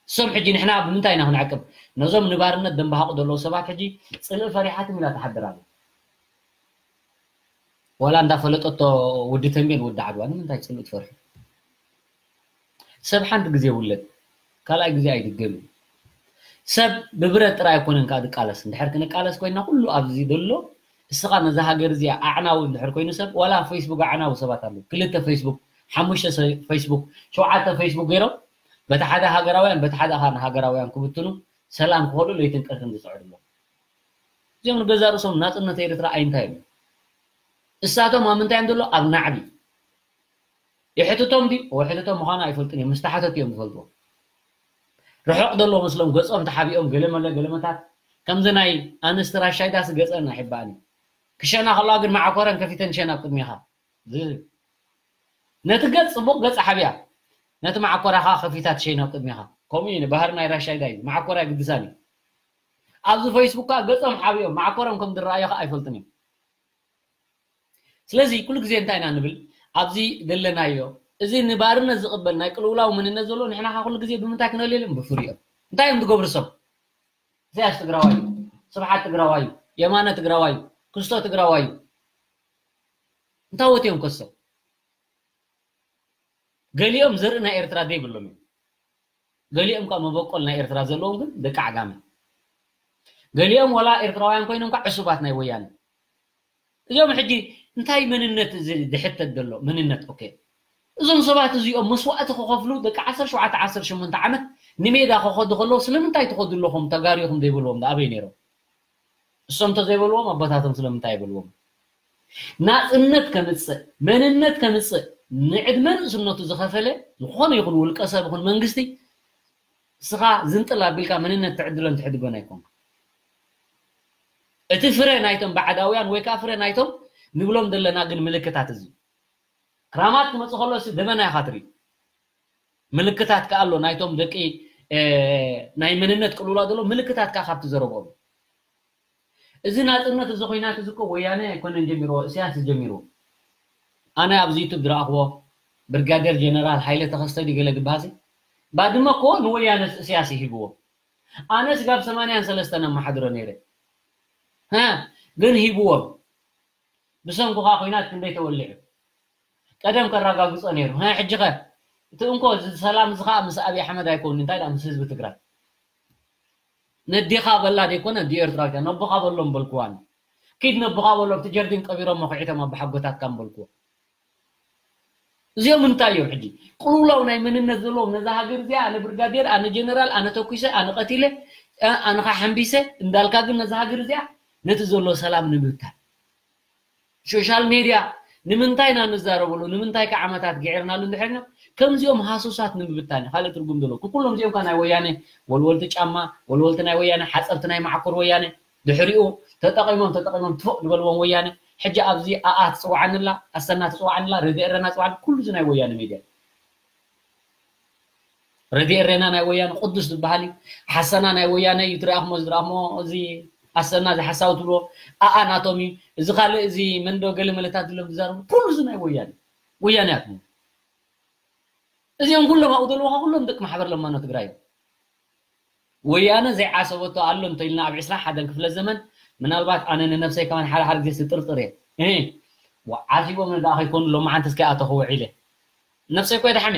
እሶም ሕጂ ንሕና ብምንታይ ኢና ክንዕቅብ? ነዞም ንባርነት ደንባሃቑ ዘለዉ ሰባት ሕጂ ፅልኢ ፈሪሓትም ኢላ ትሓድር ኣለ። ዋላ እንዳፈለጠቶ ውዲ ተንቤን ውዲ ዓድዋ ንምንታይ ፅልኢ ትፈርሑ? ሰብ ሓንቲ ግዜ ውለድ ካልኣይ ግዜ ኣይድገምን። ሰብ ብብረት ጥራይ ኣይኮነን ከዓ ዝቃለስ። እንድሕር ክንቃለስ ኮይና ኩሉ ኣብዚ ዘሎ እስኻ ነዛ ሃገር እዚኣ ኣዕናዊ እንድሕር ኮይኑ ሰብ ዋላ ፌስቡክ ኣዕናዊ ሰባት ኣለዉ። ክልተ ፌስቡክ፣ ሓሙሽተ ሰ- ፌስቡክ፣ ሸውዓተ ፌስቡክ ገይሮም በቲ ሓደ ሃገራውያን በቲ ሓደ ከዓ ንሃገራውያን ክብትኑ ሰላም ክኸዱ ለይትን ቀትርን ዝፅዕዱ ኣለዉ። እዚኦም ንገዛ ርእሶም ናፅነት ኤርትራ ኣይንታይ እዮም። እሳቶም ኣብ ምንታይ እዮም ዘሎ ኣብ ናዕቢ ይሕትቶም ድዩ? እወ ሕትቶም ምዃኑ ኣይፈልጡን እዮም። ምስ ተሓተቱ እዮም ዝፈልጥዎ። ርሑቕ ዘሎ መስሎም ገጾም ተሓቢኦም ገለመለ ገለመታት ከምዚ ናይ ኣንስቲ ራሻይዳስ ገጸን ኣይሕባእን እዩ። ክሸና ከለዋ ግን መዓኮረን ከፊተን ሸና ኣብ ቅድሜኻ። ዝ- ነቲ ገጽ ጽቡቕ ገጽ ሓቢኣ ነቲ መዓኮራ ከኣ ከፊታ ትሸይን ኣብ ቅድሜኻ። ከምኡ እዩ ባህሪ ናይ ራሻይዳ እዩ። መዓኮራ ግድሳን እዩ። ኣብዚ ፌስቡክ ከኣ ገጾም ሓቢኦም መዓኮሮም ከም ዝረኣዮ ከኣ ኣይፈልጡን እዮም። ስለዚ ኩሉ ግዜ እንታይ ኢና ንብል ኣብዚ ዘለናዮ እዚ ንባርነት ዝቕበል ናይ ቅልውላው መንነት ዘሎ ንሕና ካ ኩሉ ግዜ ብምንታይ ክነልየሎም ብፍሪኦም እንታይ እዮም ዝገብሩ ሰብ ኢሳያስ ትግራዋይ እዩ ስብሓት ትግራዋይ እዩ የማነ ትግራዋይ እዩ ክስቶ ትግራዋይ እዩ እንታይ ወት እዮም ከሶም ገሊኦም ዘርኢ ናይ ኤርትራ ዘይብሎም እዮም ገሊኦም ከዓ መበቆል ናይ ኤርትራ ዘለዎም ግን ደቂ ዓጋመ ገሊኦም ዋላ ኤርትራውያን ኮይኖም ከዓ ዕሱባት ናይ ወያነ እዚኦም ሕጂ እንታይ መንነት እዚ ዝሕተት ዘሎ መንነት ኦኬ እዞም ሰባት እዚኦም መስዋእቲ ክኸፍሉ ደቂ ዓሰርተ ሸውዓተ ዓሰርተ ሸሞንተ ዓመት ንሜዳ ክኸዱ ከለዉ ስለምንታይ ትኸዱ ኣለኹም ተጋሩ ኢኹም ዘይበልዎም ኣበይ ነይሮም እሶም እንተዘይበልዎም ኣቦታቶም ስለምንታይ ይበልዎም ናጽነት ከምጽእ፣ መንነት ከምጽእ፣ ንዕድመ ንእስነቱ ዝኸፈለ ዝኾነ ይኹን ውልቀ ሰብ ይኹን መንግስቲ፣ እስኻ ዝንጥል ኣቢልካ መንነት ትዕድሎን ትሕድጎን ኣይኮንካ። እቲ ፍረ ናይቶም ባዕዳውያን ወይ ከዓ ፍረ ናይቶም ንብሎም ዘለና ግን ምልክታት እዚ ክራማት ክመጽእ ከሎ ሲ ደበና ኢኻ ትርኢ። ምልክታት ከኣ ኣሎ ናይቶም ደቂ ናይ መንነት ቅልውላው ዘሎ ምልክታት ከኣ ካብቲ ዘረብኦም። እዚ ናጽነት እዚ ኮይናት እዚ እኮ ወያነ ኣይኮነን ጀሚርዎ፣ እስያስ እዩ ጀሚርዎ። ኣነ ኣብዚ ዩቱብ ዝረኣኽዎ ብርጋዴር ጀነራል ሃይለ ተኸስተ ድዩ ገለ ዝበሃል ሲ ባድመ እኮ ንወያነ እስያስ ይሂብዎ። ኣነ ስጋብ ሰማንያን ሰለስተን ኣመሓድሮ ነይረ። ሃ ግን ሂብዎም። ብሰንኩኻ ኮይናት ክንደይ ተወሊዑ ቀደም ከረጋግጾ ነይሩ። ሃ ሕጂ ኸ እቲ እንኮ እዚ ሰላም እዚ ኸኣ ምስ ኣብይ ኣሕመድ ኣይኮን እንታይ ደኣ ምስ ህዝቢ ትግራይ ነዲኻ በላ ደይኮነ ዲ ኤርትራዊት ነቦኻ በሎም በልኩዋን ኪድ ነቦኻ በሎም እቲ ጀርዲን ቀቢሮም መኹዒቶም ኣብ ሓጎታትካም በልኩዎ። እዚኦም እንታይ እዮም ሕጂ ቅልውላው ናይ መንነት ዘለዎም ነዛ ሃገር እዚኣ ኣነ ብርጋዴር ኣነ ጀነራል ኣነ ተኩሰ ኣነ ቀቲለ ኣነ ሓምቢሰ እንዳልካ ግን ነዛ ሃገር እዚኣ ነቲ ዘሎ ሰላም ንምብታን ሶሻል ሜድያ ንምንታይ ኢና ንዛረበሉ ንምንታይ ከ ዓመታት ገዒርናሉ እንድሕር ከምዚኦም ሃሱሳት ንምብታን እዩ ካልእ ትርጉም ዘለዎ ኩሎም እዚኦም ከ ናይ ወያነ ወልወልቲ ጫማ ወልወልቲ ናይ ወያነ ሓፀብቲ ናይ ማዕኮር ወያነ ድሕሪኡ ተጠቒሞም ተጠቒሞም ትፎቕ ዝበልዎም ወያነ ሕጂ ኣብዚ ኣኣ ትፅዋዓንላ ኣሰና ትፅዋዓንላ ረዲ ኤረና ፅዋዓን ኩሉ እዚ ናይ ወያነ ሚድያ ረዲ ኤረና ናይ ወያነ ቅዱስ ዝበሃል እዩ ሓሰና ናይ ወያነ እዩ ትረኣኽሞ ዝረኣኽሞ እዚ ኣሰና እዚ ሓሳዊ ትብልዎ ኣኣ ናቶም እዩ እዚ ካልእ እዚ መንዶ ገለ መለታት ዝሎም ዝዛረቡ ኩሉ እዚ ናይ ወያነ ወያነ ኣትሞ እዚኦም ኩሎም ኣብኡ ዘለውኻ ኩሎም ደቂ ማሕበር ለማኖ ትግራይ እዮም ወያነ ዘይዓሰበቶ ኣሎ እንተኢልና ኣብ ዕስራን ሓደን ክፍለ ዘመን ምናልባት ኣነ ንነብሰይ ከማን ሓደ ሓደ ግዜ ስጥርጥር እየ እ ዓሲቦም ነዳ ከይኮኑ ሎማዓንቲ እስከ ኣተኹ ውዒለ ነብሰይ እኮ የድሓነ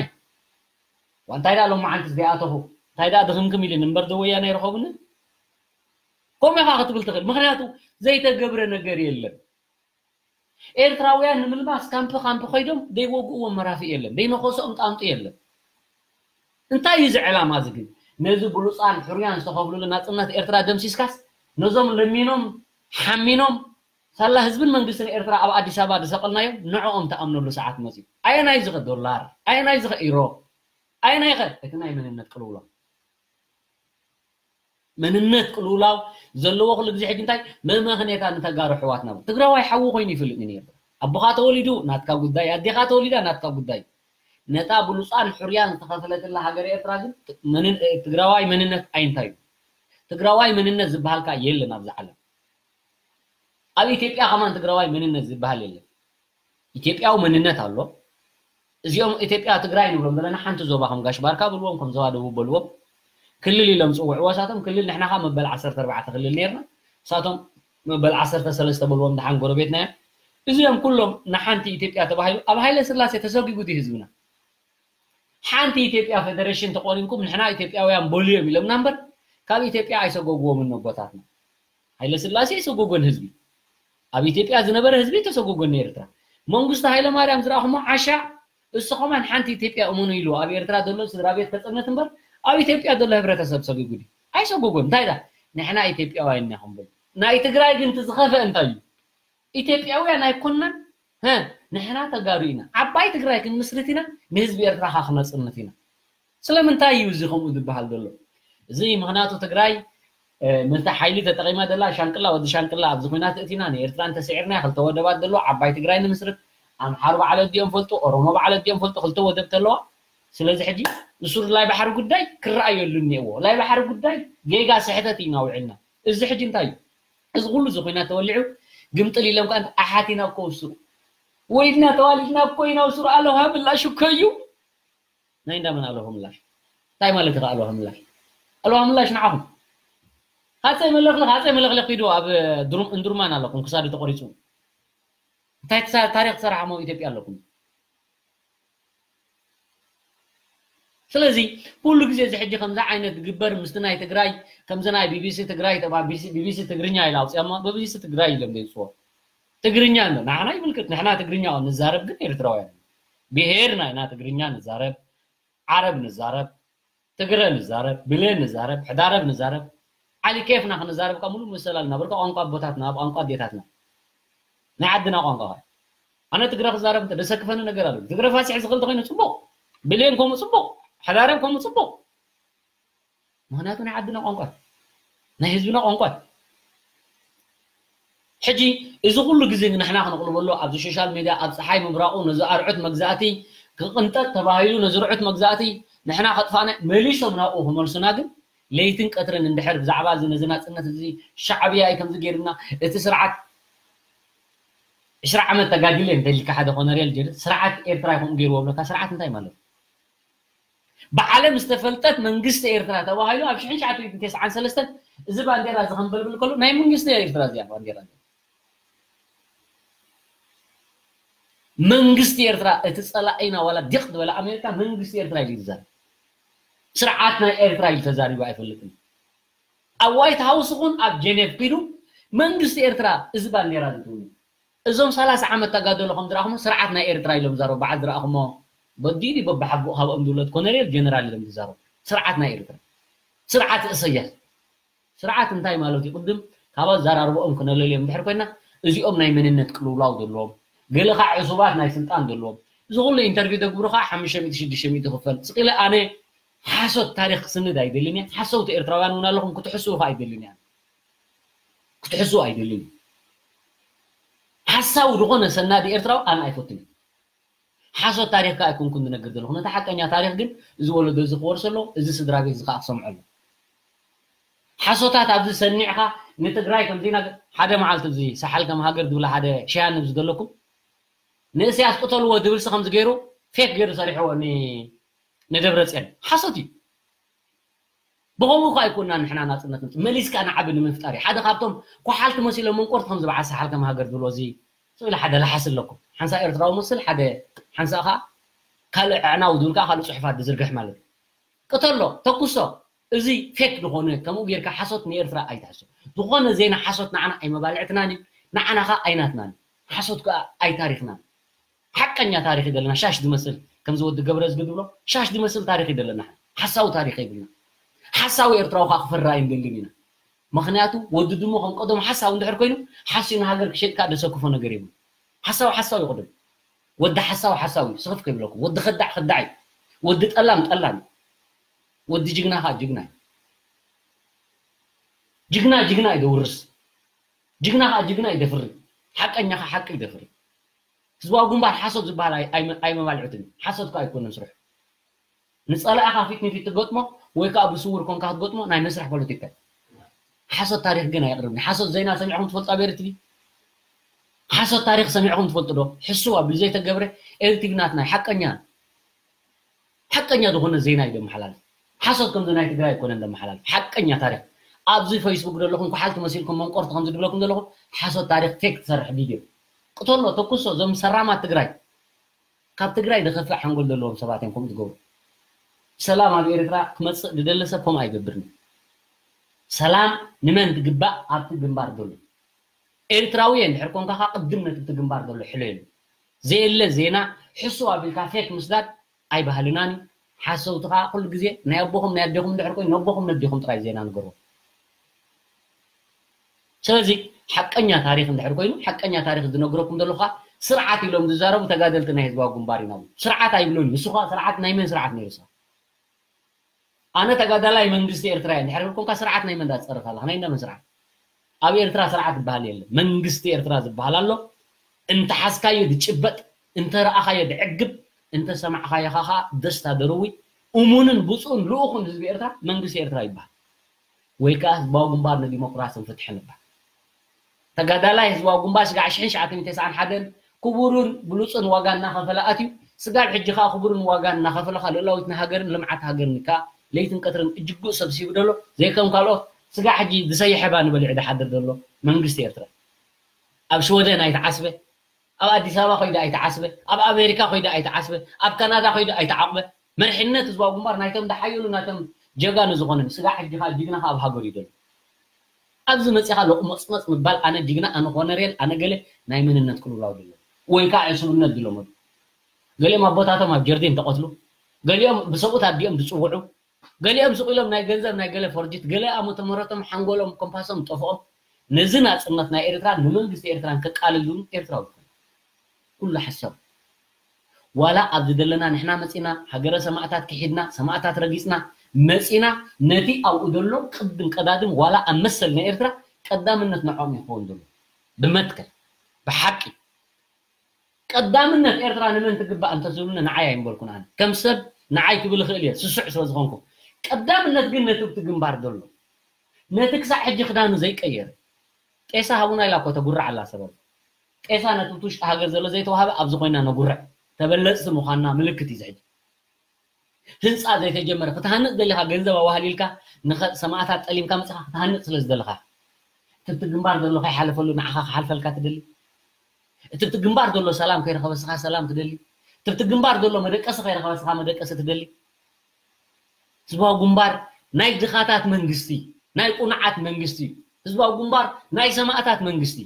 እንታይ ደኣ ሎማዓንቲ እስከ ኣተኹ እንታይ ደኣ ድኽምክም ኢልን እምበር ዶ ወያነ ይረኸቡኒ ከምኡ ኢኻ ክትብል ትኽእል ምክንያቱ ዘይተገብረ ነገር የለን ኤርትራውያን ንምልማስ ካምፕ ካምፕ ኮይዶም ደይወግእዎም መራፊ የለን ደይነኸሶኦም ጣንጡ የለን እንታይ እዩ እዚ ዕላማ እዚ ግን ነዚ ብሉፃን ሕሩያን ዝተኸፍሉሉ ናፅነት ኤርትራ ደምሲስካስ ነዞም ለሚኖም ሓሚኖም ሳላ ህዝብን መንግስትን ኤርትራ ኣብ ኣዲስ ኣበባ ዝሰቐልናዮም ንዕኦም ተኣምነሉ ሰዓት መፅዩ ኣየናይ ዝኸ ዶላር ኣየናይ ዝኸ ኢሮ ኣየናይ ኸ እቲ ናይ መንነት ቅልውሎም መንነት ቅልውላው ዘለዎ ኩሉ ግዜ ሕጂ እንታይ መመኽኔታ ንተጋሩ ኣሕዋትና ትግራዋይ ሓዉ ኮይኑ ይፍልጥ እዩ ነይሩ ኣቦኻ ተወሊዱ ናትካ ጉዳይ ኣዴኻ ተወሊዳ ናትካ ጉዳይ ነታ ብሉፃን ሕሩያን ዝተኸፈለትላ ሃገር ኤርትራ ግን ትግራዋይ መንነት ኣይንታይ እዩ ትግራዋይ መንነት ዝበሃልካ የለን ኣብዚ ዓለም ኣብ ኢትዮጵያ ከማን ትግራዋይ መንነት ዝበሃል የለን ኢትዮጵያዊ መንነት ኣሎ እዚኦም ኢትዮጵያ ትግራይ ንብሎም ዘለና ሓንቲ ዞባ ከም ጋሽ ባርካ ብልዎም ከም ዞባ ደቡብ በልዎም ክልል ኢሎም ዝፅውዕዎ ሳቶም ክልል ንሕና ከዓ መበል ዓሰርተ ኣርባዕተ ክልል ነርና ሳቶም መበል ዓሰርተ ሰለስተ በልዎም ደሓን ጎረቤትና እዮም እዚኦም ኩሎም ንሓንቲ ኢትዮጵያ ተባሂሉ ኣብ ሃይለ ስላሴ ተሰጊጉ ድዩ ህዝብና ሓንቲ ኢትዮጵያ ፌደሬሽን ተቆሪንኩም ንሕና ኢትዮጵያውያን በልዮም ኢሎምና እምበር ካብ ኢትዮጵያ ኣይሰጎግዎምን ነቦታትና ሃይለ ስላሴ ኣይሰጎጎን ህዝቢ ኣብ ኢትዮጵያ ዝነበረ ህዝቢ ተሰጎጎን ኤርትራ መንግስቱ ሃይለ ማርያም ዝረኣኹሞ ዓሻ እሱ ከማን ሓንቲ ኢትዮጵያ እመኑ ኢሉ ኣብ ኤርትራ ዘሎ ስድራ ቤት ከፀነት እምበር ኣብ ኢትዮጵያ ዘሎ ህብረተሰብ ሰጊጉ ድዩ ኣይሰጎጎን እንታይ ዳ ንሕና ኢትዮጵያውያን ኢና ክንብል ናይ ትግራይ ግን እቲ ዝኸፈ እንታይ እዩ ኢትዮጵያውያን ኣይኮንናን ንሕና ተጋሩ ኢና ዓባይ ትግራይ ክንምስርት ኢና ንህዝቢ ኤርትራ ካ ክነፅንት ኢና ስለምንታይ እዩ እዚ ከምኡ ዝበሃል ዘሎ እዚ ምክንያቱ ትግራይ ምልቲ ሓይሊ ተጠቂማ ደላ ሻንቅላ ወዲ ሻንቅላ ኣብዚ ኩናት እቲና ንኤርትራ እንተስዒርና ክልተ ወደባት ደሎ ዓባይ ትግራይ ንምስርት ኣምሓሩ በዓል ኣዲኦም ፈልጡ ኦሮሞ በዓል ኣዲኦም ፈልጡ ክልተ ወደብ ተለዋ ስለዚ ሕጂ ንሱ ናይ ባሕሪ ጉዳይ ክረኣየሉ እኒኤዎ ናይ ባሕሪ ጉዳይ ጌጋ ስሕተት ኢና ውዒልና እዚ ሕጂ እንታይ እዩ እዚ ኩሉ እዚ ኩናት ተወሊዑ ግምጥል ኢሎም ከዓ ኣሓት ኢና እኮ ውስሩ ወይድና ተዋሊድና እኮ ኢና ውስሩ ኣለውሃ ምላሽ እኮ እዩ ናይ እንዳመን ኣለውሃ ምላሽ እንታይ ማለት ይኸ ኣለውሃ ምላሽ ኣለውሃ ምላሽ ንዓኹም ሃፀይ መለኽለኽ ሃፀይ መለኽለኽ ኪዱ ኣብ እንዱርማን ኣለኹም ክሳዱ ተቆሪፁ እንታይ ታሪክ ትሰራሕሞ ኢትዮጵያ ኣለኩም ስለዚ ኩሉ ግዜ እዚ ሕጂ ከምዚ ዓይነት ግበር ምስቲ ናይ ትግራይ ከምዚ ናይ ቢቢሲ ትግራይ ተባ ቢቢሲ ትግርኛ ኢላ ኣውፅያ ቢቢሲ ትግራይ ኢሎም ዘይፅዎ ትግርኛ እንዶ ንዓና ይምልክት ንሕና ትግርኛ ንዛረብ ግን ኤርትራውያን ብሄር ናይና ትግርኛ ንዛረብ ዓረብ ንዛረብ ትግረ ንዛረብ ብሌ ንዛረብ ሕዳረብ ንዛረብ ዓሊ ኬፍና ክንዛረብ ካብ ሙሉእ መሰል ኣለና በርካ ቋንቋ ኣቦታትና ቋንቋ ኣዴታትና ናይ ዓድና ቋንቋ ኸ? ኣነ ትግረ ክዛረብ እንተ ደሰክፈኒ ነገር ኣሎ። ትግረ ፋሲሕ ዝኽእል ተኾይኑ ጽቡቕ፣ ብሌን ከምኡ ጽቡቕ፣ ሓዳርም ከምኡ ጽቡቕ። ምኽንያቱ ናይ ዓድና ቋንቋ፣ ናይ ህዝብና ቋንቋ። ሕጂ እዚ ኩሉ ግዜ ንሕና ክነቕልበሉ ኣብዚ ሶሻል ሜድያ ኣብ ፀሓይ ምብራቑ ነዚ ኣርዑት መግዛእቲ ክቕንጠጥ ተባሂሉ ነዚ ርዑት መግዛእቲ ንሕና ከጥፋእና መሊሶም ናብኡ ክመልሱና ግን ለይትን ቀትርን እንድሕር ብዛዕባ እዚ ነዚ ናፅነት እዚ ሻዕብያ እዩ ከምዚ ገይርና እቲ ስርዓት ዕስራ ዓመት ተጋዲለ እንተልካ ሓደ ኮነሬል ጀር ስርዓት ኤርትራ ይኹም ገይርዎ ብለካ ስርዓት እንታይ ማለት እዩ? ብዓለም ዝተፈልጠት መንግስቲ ኤርትራ ተባሂሉ ኣብ ሽሕን ትሽዓተ ሚእትን ተስዓን ሰለስተን እዚ ባንዴራ እዚ ከንበልብል ከሎ ናይ መንግስቲ ኤርትራ እዚኣ ባንዴራ እዚኣ። መንግስቲ ኤርትራ እቲ ጸላኢና ዋላ ዲቕ ዝበለ ኣሜሪካ መንግስቲ ኤርትራ ኢሉ ይዛረብ። ስርዓት ናይ ኤርትራ ኢሉ ተዛሪቡ ኣይፈልጥን። ኣብ ዋይት ሃውስ ይኹን ኣብ ጀኔቭ ኪዱ መንግስቲ ኤርትራ እዚ ባንዴራ ዝትውኑ እዞም ሰላሳ ዓመት ተጋደሎ ከም ዝረኣኹሞ ስርዓት ናይ ኤርትራ ኢሎም ዝዛረቡ በዓል ዝረኣኹሞ በዲዲ በባሓጎ ካብኦም ዝውለድ ኮነሬል ጀነራል ኢሎም ዝዛረቡ ስርዓት ናይ ኤርትራ ስርዓት እሰያስ ስርዓት እንታይ ማለት እዩ ቅድም ካብ ኣዘራርባኦም ክነለልዮም እንድሕር ኮይና እዚኦም ናይ መንነት ቅልውላው ዘለዎም ገለ ከዓ ዕሱባት ናይ ስልጣን ዘለዎም እዚ ኩሉ ኢንተርቪው ተግብሩ ከዓ ሓሙሽተ ሚእቲ ሽዱሽተ ሚእቲ ክፈል ስቕ ኢለ ኣነ ሓሶት ታሪኽ ክስንድ ኣይደልን እየ ሓሰውቲ ኤርትራውያን እውን ኣለኹም ክትሕስቡ ከዓ ኣይደልን እየ ክትሕስቡ ኣይደልን እዩ ሓሳዊ ዝኾነ ሰናዲ ኤርትራዊ ኣነ ኣይፈቱን እዩ ሓሶት ታሪኽካ ኣይኮንኩን ዝነግር ዘለኹ ነቲ ሓቀኛ ታሪኽ ግን እዚ ወለዶ እዚ ክወርሰ ኣለዎ እዚ ስድራ ቤት እዚ ከዓ ክሰምዖ ኣለዎ ሓሶታት ኣብዚ ሰኒዕኻ ንትግራይ ከምዚ ነገር ሓደ መዓልቲ እዚ ሳሓል ከም ሃገር ዝብላ ሓደ ሸያንብ ዝደለኩም ንእስያስ ቅተልዎ ዝብልሲ ከምዚ ገይሩ ፌክ ገይሩ ሰሪሕዎ ንደብረፅዮን ሓሶት እዩ ብኸምኡ ከ ኣይኮና ንሕና ናፅነት ምፅ መሊስካ ንዓቢ ንምፍጣር እዩ ሓደ ካብቶም ኳሓልቲ መሲሎም መንቆርቲ ከም ዝበዓል ሳሓል ከም ሃገር ዝብሎ እዚ ስእሊ ሓደ ለሓስ ኣለኩም ሓንሳ ኤርትራዊ መስል ሓደ ሓንሳ ከዓ ካልእ ኣዕናዊ ዝብል ከዓ ካልእ ፅሑፋት ዝዝርግሕ ማለት እዩ ቅተሎ ተኩሶ እዚ ፌክ ዝኾነ ከምኡ ጌርካ ሓሶት ንኤርትራ ኣይትሕሶ ዝኾነ ዜና ሓሶት ንዓና ኣይመባልዕትናን እዩ ንዓና ከዓ ኣይናትናን ሓሶት ከዓ ኣይታሪኽናን ሓቀኛ ታሪኽ ይደለና ሻሽ ዝመስል ከምዚ ወዲ ገብረዝጊ ዝብሎ ሻሽ ዝመስል ታሪኽ ይደለና ሓሳዊ ታሪኽ የብልና ሓሳዊ ኤርትራዊ ከዓ ክፈራ ኣይንደልን ኢና ምኽንያቱ ወዲ ድሞ ከም ቀደም ሓሳዊ እንድሕር ኮይኑ ሓስዩ ንሃገር ክሸጥካ ደሰክፎ ነገር የብሉ ሓሳዊ ሓሳዊ ይቕድም ወዲ ሓሳዊ ሓሳዊ ስኽፍ ከይብለኩም ወዲ ኸዳዕ ኸዳዕ እዩ ወዲ ጠላም ጠላም እዩ ወዲ ጅግና ከዓ ጅግና እዩ ጅግና ጅግና እዩ ደውርስ ጅግና ከዓ ጅግና ይደፍሪ ሓቀኛ ከዓ ሓቂ ይደፍሪ ህዝባዊ ግንባር ሓሶት ዝበሃል ኣይመባልዕትን ሓሶት ከዓ ኣይኮነን ስርሑ ንፀላእኻ ፊት ንፊት ትገጥሞ ወይ ከዓ ብስውር ኮንካ ክትገጥሞ ናይ መስርሕ ፖለቲካ ሓሶት ታሪክ ግን ኣየቅርብን ሓሶት ዜና ሰሚዕኹም ትፈልጡ ኣብ ኤርትቪ ሓሶት ታሪክ ሰሚዕኹም ትፈልጡ ዶ ሕስው ኣብሉ ዘይተገብረ ኤርትቪ ናትና ሓቀኛ ሓቀኛ ዝኾነ ዜና እዩ ዘመሓላልፍ ሓሶት ከምዚ ናይ ትግራይ ኣይኮነን ዘመሓላልፍ ሓቀኛ ታሪክ ኣብዚ ፌስቡክ ዘለኹም ኩሓልቲ መሲልኩም መንቆርቲ ከምዚ ዝብለኩም ዘለኹም ሓሶት ታሪክ ፌክ ትሰርሕ ቪድዮ ቅተሎ ተኩሶ እዞም ሰራማት ትግራይ ካብ ትግራይ ዝኸፍእ ሓንጎል ዘለዎም ሰባት እዮም ከምኡ ዝገብሩ ሰላም ኣብ ኤርትራ ክመፅእ ዝደለ ሰብ ከምኡ ኣይገብርን ሰላም ንመን ዝግባእ ኣብቲ ግንባር ዘሎ ኤርትራዊ እየ እንድሕር ኮንካ ከዓ ቅድም ነቲ እቲ ግንባር ዘሎ ሕለየሉ ዘየለ ዜና ሕሱ ኣቢልካ ፌክ ምስዳድ ኣይባህልናን እዩ ሓሰውቲ ከዓ ኩሉ ግዜ ናይ ኣቦኹም ናይ ኣዴኹም እንድሕር ኮይኑ ነቦኹም ነዴኹም ጥራይ ዜና ንገርዎም ስለዚ ሓቀኛ ታሪክ እንድሕር ኮይኑ ሓቀኛ ታሪክ ዝነግረኩም ዘሎ ከዓ ስርዓት ኢሎም ዝዛረቡ ተጋደልቲ ናይ ህዝባዊ ግንባር ኢና ስርዓት ኣይብሎን ንሱ ከዓ ስርዓት ናይ መን ስርዓት ነይሩ ኣነ ተጋዳላይ መንግስቲ ኤርትራ እየ እንድሕር ኮንካ ስርዓት ናይ መን ዳትፀርፍ ኣለካ ናይ እንዳመን ስርዓት ኣብ ኤርትራ ስርዓት ዝበሃል የለ መንግስቲ ኤርትራ ዝበሃል ኣሎ እንተሓዝካዮ ዝጭበጥ እንተረኣኻዮ ዝዕግብ እንተሰማዕኻዮ ከዓ ደስታ ደርዊ እሙንን ብፁእን ልኡኹን ህዝቢ ኤርትራ መንግስቲ ኤርትራ ይበሃል ወይ ከዓ ህዝባዊ ግንባር ንዲሞክራስን ፍትሕን ይበሃል ተጋዳላይ ህዝባዊ ግንባር ስጋዕ ሽሕን ትሽዓተ ሚእትን ተስዓን ሓደን ክቡርን ብሉፅን ዋጋ እናኸፈለ ኣትዩ ስጋብ ሕጂ ከዓ ክቡርን ዋጋ እናኸፈለ ከዓ ልእላዊት ንሃገርን ልምዓት ሃገርን ከዓ ለይትን ቀትርን እጅግኡ ሰብሲቡ ዘሎ ዘይከም ካልኦት ስጋዕ ሕጂ ዝሰይሐ ባኒ በሊዑ ዝሓድር ዘሎ መንግስቲ ኤርትራ ኣብ ሽወደን ኣይተዓስበ ኣብ ኣዲስ ኣበባ ኮይደ ኣይተዓስበ ኣብ ኣሜሪካ ኮይደ ኣይተዓስበ ኣብ ካናዳ ኮይደ ኣይተዓቕበ መሪሕነት ህዝባዊ ግንባር ናይቶም ዝሓየሉ ናቶም ጀጋኑ ዝኾነ ስጋዕ ሕጂ ከዓ ጅግና ከዓ ኣብ ሃገሩ እዩ ዘሎ ኣብዚ መፂኻ ሎቕመፅመፅ ምባል ኣነ ጅግና ኣነ ኮነሬል ኣነ ገለ ናይ መንነት ቅልውላው ድሎ ወይ ከዓ ዕሱብነት ድሎ መዱ ገሊኦም ኣቦታቶም ኣብ ጀርዲን ተቐትሉ ገሊኦም ብሰብኡት ኣዲኦም ዝፅውዑ ገሊኦም ስቕ ኢሎም ናይ ገንዘብ ናይ ገለ ፎርጅት ገለ ኣመተ ምህረቶም ሓንጎሎም ኮምፓሶም ጠፍኦም ነዚ ናጽነት ናይ ኤርትራ ንመንግስቲ ኤርትራን ከቃልል እውን ኤርትራዊ ይኮነ። ኩሉ ሓሳብ ዋላ ኣብዚ ዘለና ንሕና መጺና ሃገረ ሰማእታት ክሒድና ሰማእታት ረጊጽና መጺና ነቲ ኣብኡ ዘሎ ቅድም ቀዳድም ዋላ ኣብ መሰል ናይ ኤርትራ ቀዳምነት ንዖም ይኸውን ዘሎ ብመትከል ብሓቂ ቀዳምነት ኤርትራ ንመን ትግባእ እንተዝብሉኒ ንዓይ ኣይምበልኩን ኣነ ከም ሰብ ንዓይ ክብል ይኽእል እየ ስሱዕ ስለ ዝኾንኩ ቀዳምነት ግን ነቲ እቲ ግንባር ዘሎ ነቲ ክሳዕ ሕጂ ክዳኑ ዘይቀየረ ጤሳ ሃቡና ኢላ እኮ ተጉርዕ ኣላ ሰበብ ጤሳ ነቲ እቲ ውሽጢ ሃገር ዘሎ ዘይተዋሃበ ኣብዚ ኮይና ነጉርዕ ተበለፅቲ ምዃንና ምልክት እዩ ዝሕጂ ህንፃ ዘይተጀመረ ክትሃንፅ ደሊኻ ገንዘብ ኣዋህሊልካ ንኸ- ሰማእታት ጠሊምካ መፅኻ ክትሃንፅ ስለ ዝደለኻ እቲ እቲ ግንባር ዘሎ ከይሓለፈሉ ንዓኻ ክሓልፈልካ ትደሊ እቲ እቲ ግንባር ዘሎ ሰላም ከይረኸበ ስኻ ሰላም ትደሊ እቲ እቲ ግንባር ዘሎ መደቀሲ ከይረኸበ ስኻ መደቀሲ ትደሊ ህዝባዊ ግንባር ናይ ድኻታት መንግስቲ ናይ ቁኑዓት መንግስቲ ህዝባዊ ግንባር ናይ ሰማእታት መንግስቲ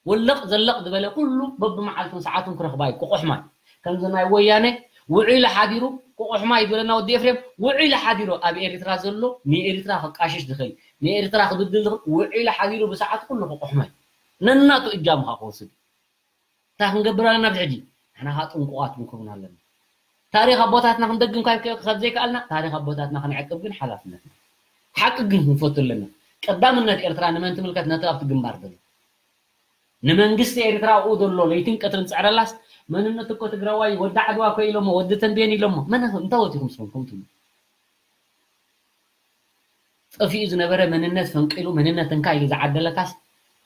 ወለቕ ዘለቕ ዝበለ ኩሉ በብመዓልቱን ሰዓቱን ክረኽባ እዩ። ቁቑሕ ማይ ከምዚ ናይ ወያነ ውዒሉ ሓዲሩ ቁቑሕ ማይ ዝበለና ወዲ ኤፍሬም ውዒሉ ሓዲሩ ኣብ ኤርትራ ዘሎ ንኤርትራ ክቃሽሽ ዝኽእል ንኤርትራ ክብድል ዝኽእል ውዒሉ ሓዲሩ ብሰዓት ኩሉ ቁቑሕ ማይ ነናቱ እጃምኻ ክወስድ እንታይ ክንገብር ኣለና ብዚ ሕጂ ንሕና ከዓ ጥንቁቓት ክንከውን ኣለና። ታሪኽ ኣቦታትና ክንደግም ካብ ዘይከኣልና ታሪኽ ኣቦታትና ክንዕቅብ ግን ሓላፍነትና ሓቂ ግን ክንፈቱ ኣለና። ቀዳምነት ኤርትራ ንመን ትምልከት ነቲ ኣብቲ ግንባር ዘሎ ንመንግስቲ ኤርትራ ኣብኡ ዘሎ ለይትን ቀትርን ዝፅዕረላስ መንነት እኮ ትግራዋይ ወዲ ዓድዋ እኮ ኢሎሞ ወዲ ተንቤን ኢሎሞ መን እንታይ ወቲኹም ስኹም ከምኡ ትብሉ ጠፊኡ ዝነበረ መንነት ፈንቂሉ መንነት እንካ ኢሉ ዝዓደለካስ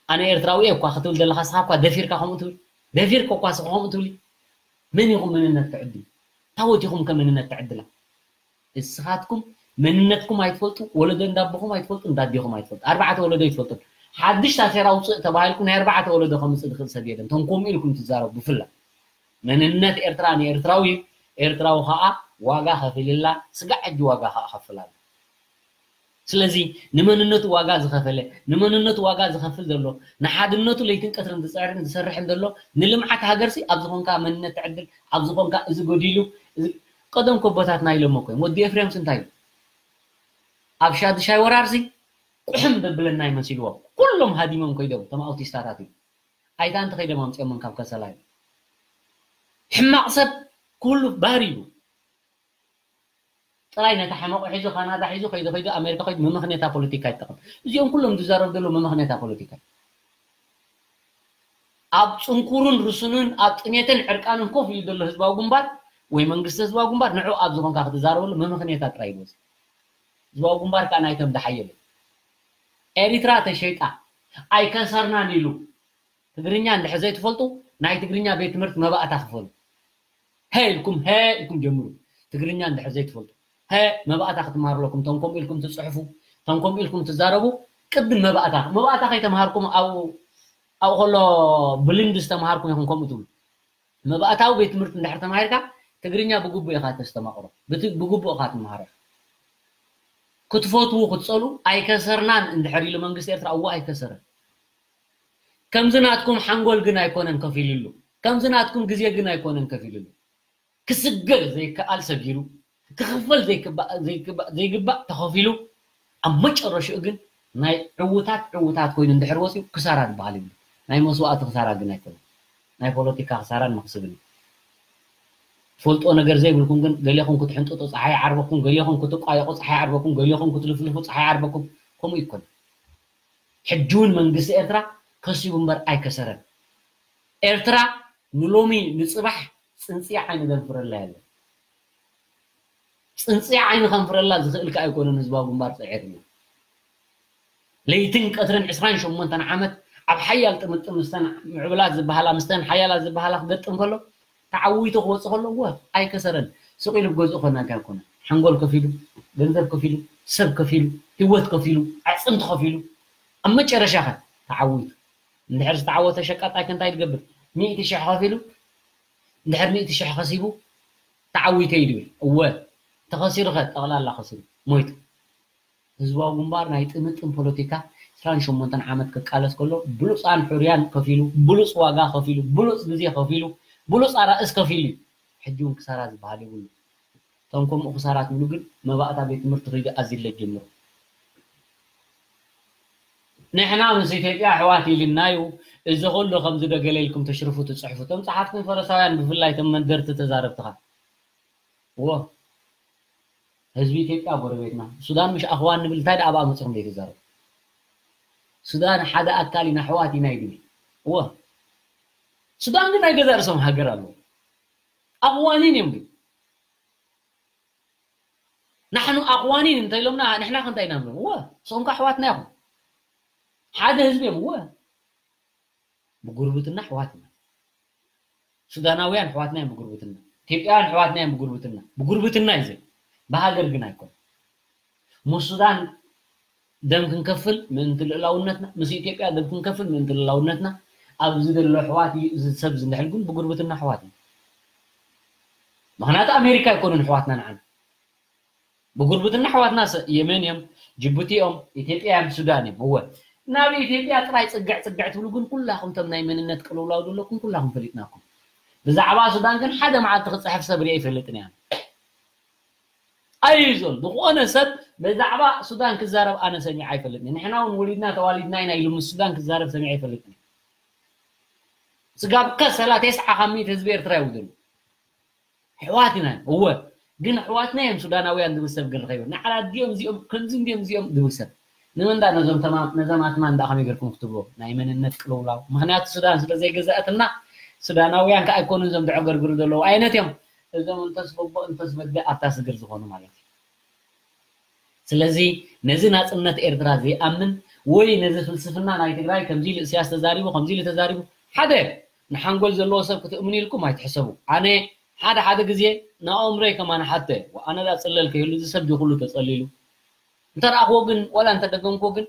ኣነ ኤርትራዊ እየ እኳ ክትብል ዘለካ ስኻ እኳ ደፊርካ ከምኡ ትብል ደፊርካ እኳ ስኻ ከምኡ ትብሊ መን ኢኹም መንነት ትዕድሉ ታወት ኢኹም ከ መንነት ትዕድላ እስኻትኩም መንነትኩም ኣይትፈልጡ ወለዶ እንዳቦኹም ኣይትፈልጡ እንዳዴኹም ኣይትፈልጡ ኣርባዕተ ወለዶ ኣይትፈልጡ ሓድሽ ታሴራ ውፅእ ተባሂልኩም ናይ ኣርባዕተ ወለዶ ከምፅእ ዝኽእል ሰብ የለን እቶም ከምኡ ኢልኩም ትዛረቡ ብፍላይ መንነት ኤርትራ ንኤርትራዊ እዩ ኤርትራዊ ከዓ ዋጋ ከፊልላ ስጋዕ ሕጂ ዋጋ ከዓ ከፍላሉ ስለዚ ንመንነቱ ዋጋ ዝኸፈለ ንመንነቱ ዋጋ ዝኸፍል ዘሎ ንሓድነቱ ለይትን ቀትርን ዝፅዕርን ዝሰርሕን ዘሎ ንልምዓት ሃገርሲ ኣብ ዝኾንካ መንነት ትዕድል ኣብ ዝኾንካ እዚ ጎዲሉ ቀደም ኮቦታትና ኢሎሞ ኮይም ወዲ ኤፍሬምስ እንታይ ኣብ ሻድሻይ ወራርሲ ቁሕም ዘብለና ይመሲልዎም ኩሎም ሃዲሞም ኮይዶም እቶም ኣውቲስታታት እዩ ኣይታ እንተ ከይዶም ኣምፅኦምን ካብ ከሰላ እዩ ሕማቕ ሰብ ኩሉ ባህሪ እዩ ጥራይ ነታ ሕመቑ ሒዙ ካናዳ ሒዙ ከይዱ ከይዱ ኣሜሪካ ከይዱ መመኽነታ ፖለቲካ ይጠቐም እዚኦም ኩሎም ዝዛረቡ ዘለዉ መመኽነታ ፖለቲካ ኣብ ፅንኩሩን ርሱኑን ኣብ ጥሜትን ዕርቃንን ኮፍ ኢሉ ዘሎ ህዝባዊ ግንባር ወይ መንግስቲ ህዝባዊ ግንባር ንዑ ኣብ ዝኾንካ ክትዛረበሉ መመኽነታ ጥራይ ይወፅ ህዝባዊ ግንባር ከዓ ናይቶም ዝሓየሉ ኤሪትራ ተሸይጣ ኣይከሰርናን ኢሉ ትግርኛ እንድሕር ዘይትፈልጡ ናይ ትግርኛ ቤት ትምህርቲ መባእታ ክፈሉ ሀ ኢልኩም ሀ ኢልኩም ጀምሩ ትግርኛ እንድሕር ዘይትፈልጡ ሀ መባእታ ክትመሃሩ ኣለኩም እቶም ከምኡ ኢልኩም ትፅሕፉ እቶም ከምኡ ኢልኩም ትዛረቡ ቅድም መባእታ መባእታ ከይተምሃርኩም ኣብኡ ኣብኡ ከሎ ብልምዲ ዝተምሃርኩም ኢኹም ከምኡ ትብሉ መባእታዊ ቤት ትምህርቲ እንድሕር ተማሂርካ ትግርኛ ብግቡእ ኢኻ ተስተማቕሮ ብግቡእ ኢኻ ትመሃሮ ክትፈትዉ ክትፀሉ ኣይከሰርናን እንድሕር ኢሉ መንግስቲ ኤርትራ እዎ ኣይከሰረን ከምዚ ናትኩም ሓንጎል ግን ኣይኮነን ከፊልሉ ከምዚ ናትኩም ግዜ ግን ኣይኮነን ከፊልሉ ክስገር ዘይከኣል ሰጊሩ ክኽፈል ዘይግባእ ተኸፊሉ ኣብ መጨረሽኡ ግን ናይ ዕውታት ዕውታት ኮይኑ እንድሕር ወፅዩ ክሳራ ዝበሃል ይብሉ ናይ መስዋእቲ ክሳራ ግን ኣይኮነን ናይ ፖለቲካ ክሳራን መኽስብን ትፈልጥዎ ነገር ዘይብልኩም ግን ገሌኹም ክትሕንጥጡ ፀሓይ ዓርበኩም ገሌኹም ክትቋየቑ ፀሓይ ዓርበኩም ገሌኹም ክትልፍልፉ ፀሓይ ዓርበኩም ከምኡ ይኮነ ሕጂ እውን መንግስቲ ኤርትራ ከሲቡ እምበር ኣይከሰረን ኤርትራ ንሎሚ ንፅባሕ ፅንፅያ ዓይኒ ዘንፍረላ የለን ፅንፅያ ዓይኒ ከንፍረላ ዝኽእል ከ ኣይኮነን ህዝባዊ ግንባር ፅዒርና ለይትን ቀትርን ዕስራን ሸሞንተን ዓመት ኣብ ሓያል ጥምጥም ምስተን ምዕብላት ዝበሃላ ምስተን ሓያላት ዝበሃላ ክገጥም ከሎ ተዓዊቱ ክወፅእ ከሎ ወ ኣይከሰረን ስቕ ኢሉ ገዝኡ ከናጋ ኣይኮነ ሓንጎል ከፊሉ ገንዘብ ከፊሉ ሰብ ከፊሉ ህይወት ከፊሉ ኣዕፅምቲ ከፊሉ ኣብ መጨረሻ ከ ተዓዊቱ እንድሕር ዝተዓወተ ሸቃጣይ ከ እንታይ ትገብር ሚእቲ ሽሕ ከፊሉ እንድሕር ሚእቲ ሽሕ ከሲቡ ተዓዊተ እዩ ድብል እወ ተኸሲሩ ከ ጠቕላላ ከሲሩ ሞይቱ ህዝባዊ ግንባር ናይ ጥምጥም ፖለቲካ ዕስራን ሸሞንተን ዓመት ክቃለስ ከሎ ብሉፃን ሕሩያን ከፊሉ ብሉፅ ዋጋ ከፊሉ ብሉፅ ግዜ ከፊሉ ብሉፅ ኣራእስ ከፊሉ እዩ ሕጂ እውን ክሳራ ዝበሃል የብሉ እቶም ከምኡ ክሳራ ትብሉ ግን መባእታ ቤት ትምህርቲ ከይዱ ኣዚለ ጀምሩ ንሕና ምስ ኢትዮጵያ ኣሕዋት ኢልናዩ። እዚ ኩሉ ከምዚ ዶ ገለ ኢልኩም ተሽርፉ ትጽሕፉ፣ እቶም ጸሓፍትን ፈረሳውያን፣ ብፍላይ እቶም መንደርቲ ተዛረብትኻ። እዎ፣ ህዝቢ ኢትዮጵያ ጎረቤትና፣ ሱዳን ምሽ ኣኽዋን ንብል፣ እንታይ ደኣ ብኣ መጺኹም ዘይትዛረቡ? ሱዳን ሓደ ኣካል ኢና፣ ኣሕዋት ኢና ይብል። እዎ፣ ሱዳን ግን ናይ ገዛእ ርእሶም ሃገር ኣለዎ። ኣኽዋኒን እዮም ግን። ናሕኑ ኣኽዋኒን እንተኢሎምና፣ ንሕና ከ እንታይ ኢና ንብሎም? እወ፣ ንስኹም ከ ኣሕዋትና ኢኹም። ሓደ ህዝቢ እዮም። እወ፣ ብጉርብትና ኣሕዋት ኢና። ሱዳናውያን ኣሕዋትና እዮም ብጉርብትና። ኢትዮጵያውያን ኣሕዋትና እዮም ብጉርብትና። ብጉርብትና እዩ ዝብል። ብሃገር ግን ኣይኮን። ምስ ሱዳን ደም ክንከፍል ምእንቲ ልእላውነትና፣ ምስ ኢትዮጵያ ደም ክንከፍል ምእንቲ ልእላውነትና፣ ኣብዚ ዘሎ ኣሕዋት እዩ፣ እዚ ሰብ እዚ እንድሕል ግን ብጉርብትና ኣሕዋት እዩ። ምኽንያቱ ኣሜሪካ ኣይኮኑን ኣሕዋትና ንዓና። ብጉርብትና ኣሕዋትና ሰ-፣ የመን እዮም፣ ጅቡቲ እዮም፣ ኢትዮጵያ እዮም፣ ሱዳን እዮም። እወ፣ ናብ ኢትዮጵያ ጥራይ ጽግዕ ጽግዕ ትብሉ ግን ኩላኹም፣ እቶም ናይ መንነት ቅልውላው ዘለኩም ኩላኹም ፈሊጥናኩም። ብዛዕባ ሱዳን ግን ሓደ መዓልቲ ክጽሕፍ ሰብ ሪአ ይፈልጥን እያ። ኣይዞን ዝኾነ ሰብ ብዛዕባ ሱዳን ክዛረብ ኣነ ሰሚዐ ኣይፈልጥን። ንሕና እውን ወሊድና ተዋሊድና ኢና ኢሉ ምስ ሱዳን ክዛረብ ሰሚዐ ኣይፈልጥን። ስጋብ ከሰላ ተስዓ ካብ ሚእቲ ህዝቢ ኤርትራ ይውድሉ። ኣሕዋት ኢና። እወ፣ ግን ኣሕዋትና እዮም ሱዳናውያን ዝብል ሰብ ግን ረኺበ። ንዓላ ድዮም እዚኦም፣ ከምዚ እንድዮም እዚኦም ዝብል ሰብ። ንመን ዳ ነዞም ተማ-፣ ነዞም ኣትማን ዳ ከመይ ገርኩም ክትብሎ? ናይ መንነት ቅልውላው። ምኽንያቱ ሱዳን ስለ ዘይገዛእትና፣ ሱዳናውያን ከኣ ኣይኮኑን እዞም ድዕገርግሩ ዘለዉ ዓይነት እዮም። እዞም እንተስ በቦ እንተስ በደ ኣብታ ስግር ዝኾኑ ማለት እዩ። ስለዚ ነዚ ናጽነት ኤርትራ ዘይኣምን ወይ ነዚ ፍልስፍና ናይ ትግራይ ከምዚ ኢሉ እስያስ ተዛሪቡ፣ ከምዚ ኢሉ ተዛሪቡ፣ ሓደ ንሓንጎል ዘለዎ ሰብ ክትእምኑ ኢልኩም ኣይትሕሰቡ። ኣነ ሓደ ሓደ ግዜ ንኣእምሮይ ከማን ሓተ፣ ኣነ ዳ ጽለል ከይህሉ እዚ ሰብ ድዩ ኩሉ ተጸሊሉ? እንተ ረኣኽዎ ግን፣ ዋላ እንተ ደገምክዎ ግን፣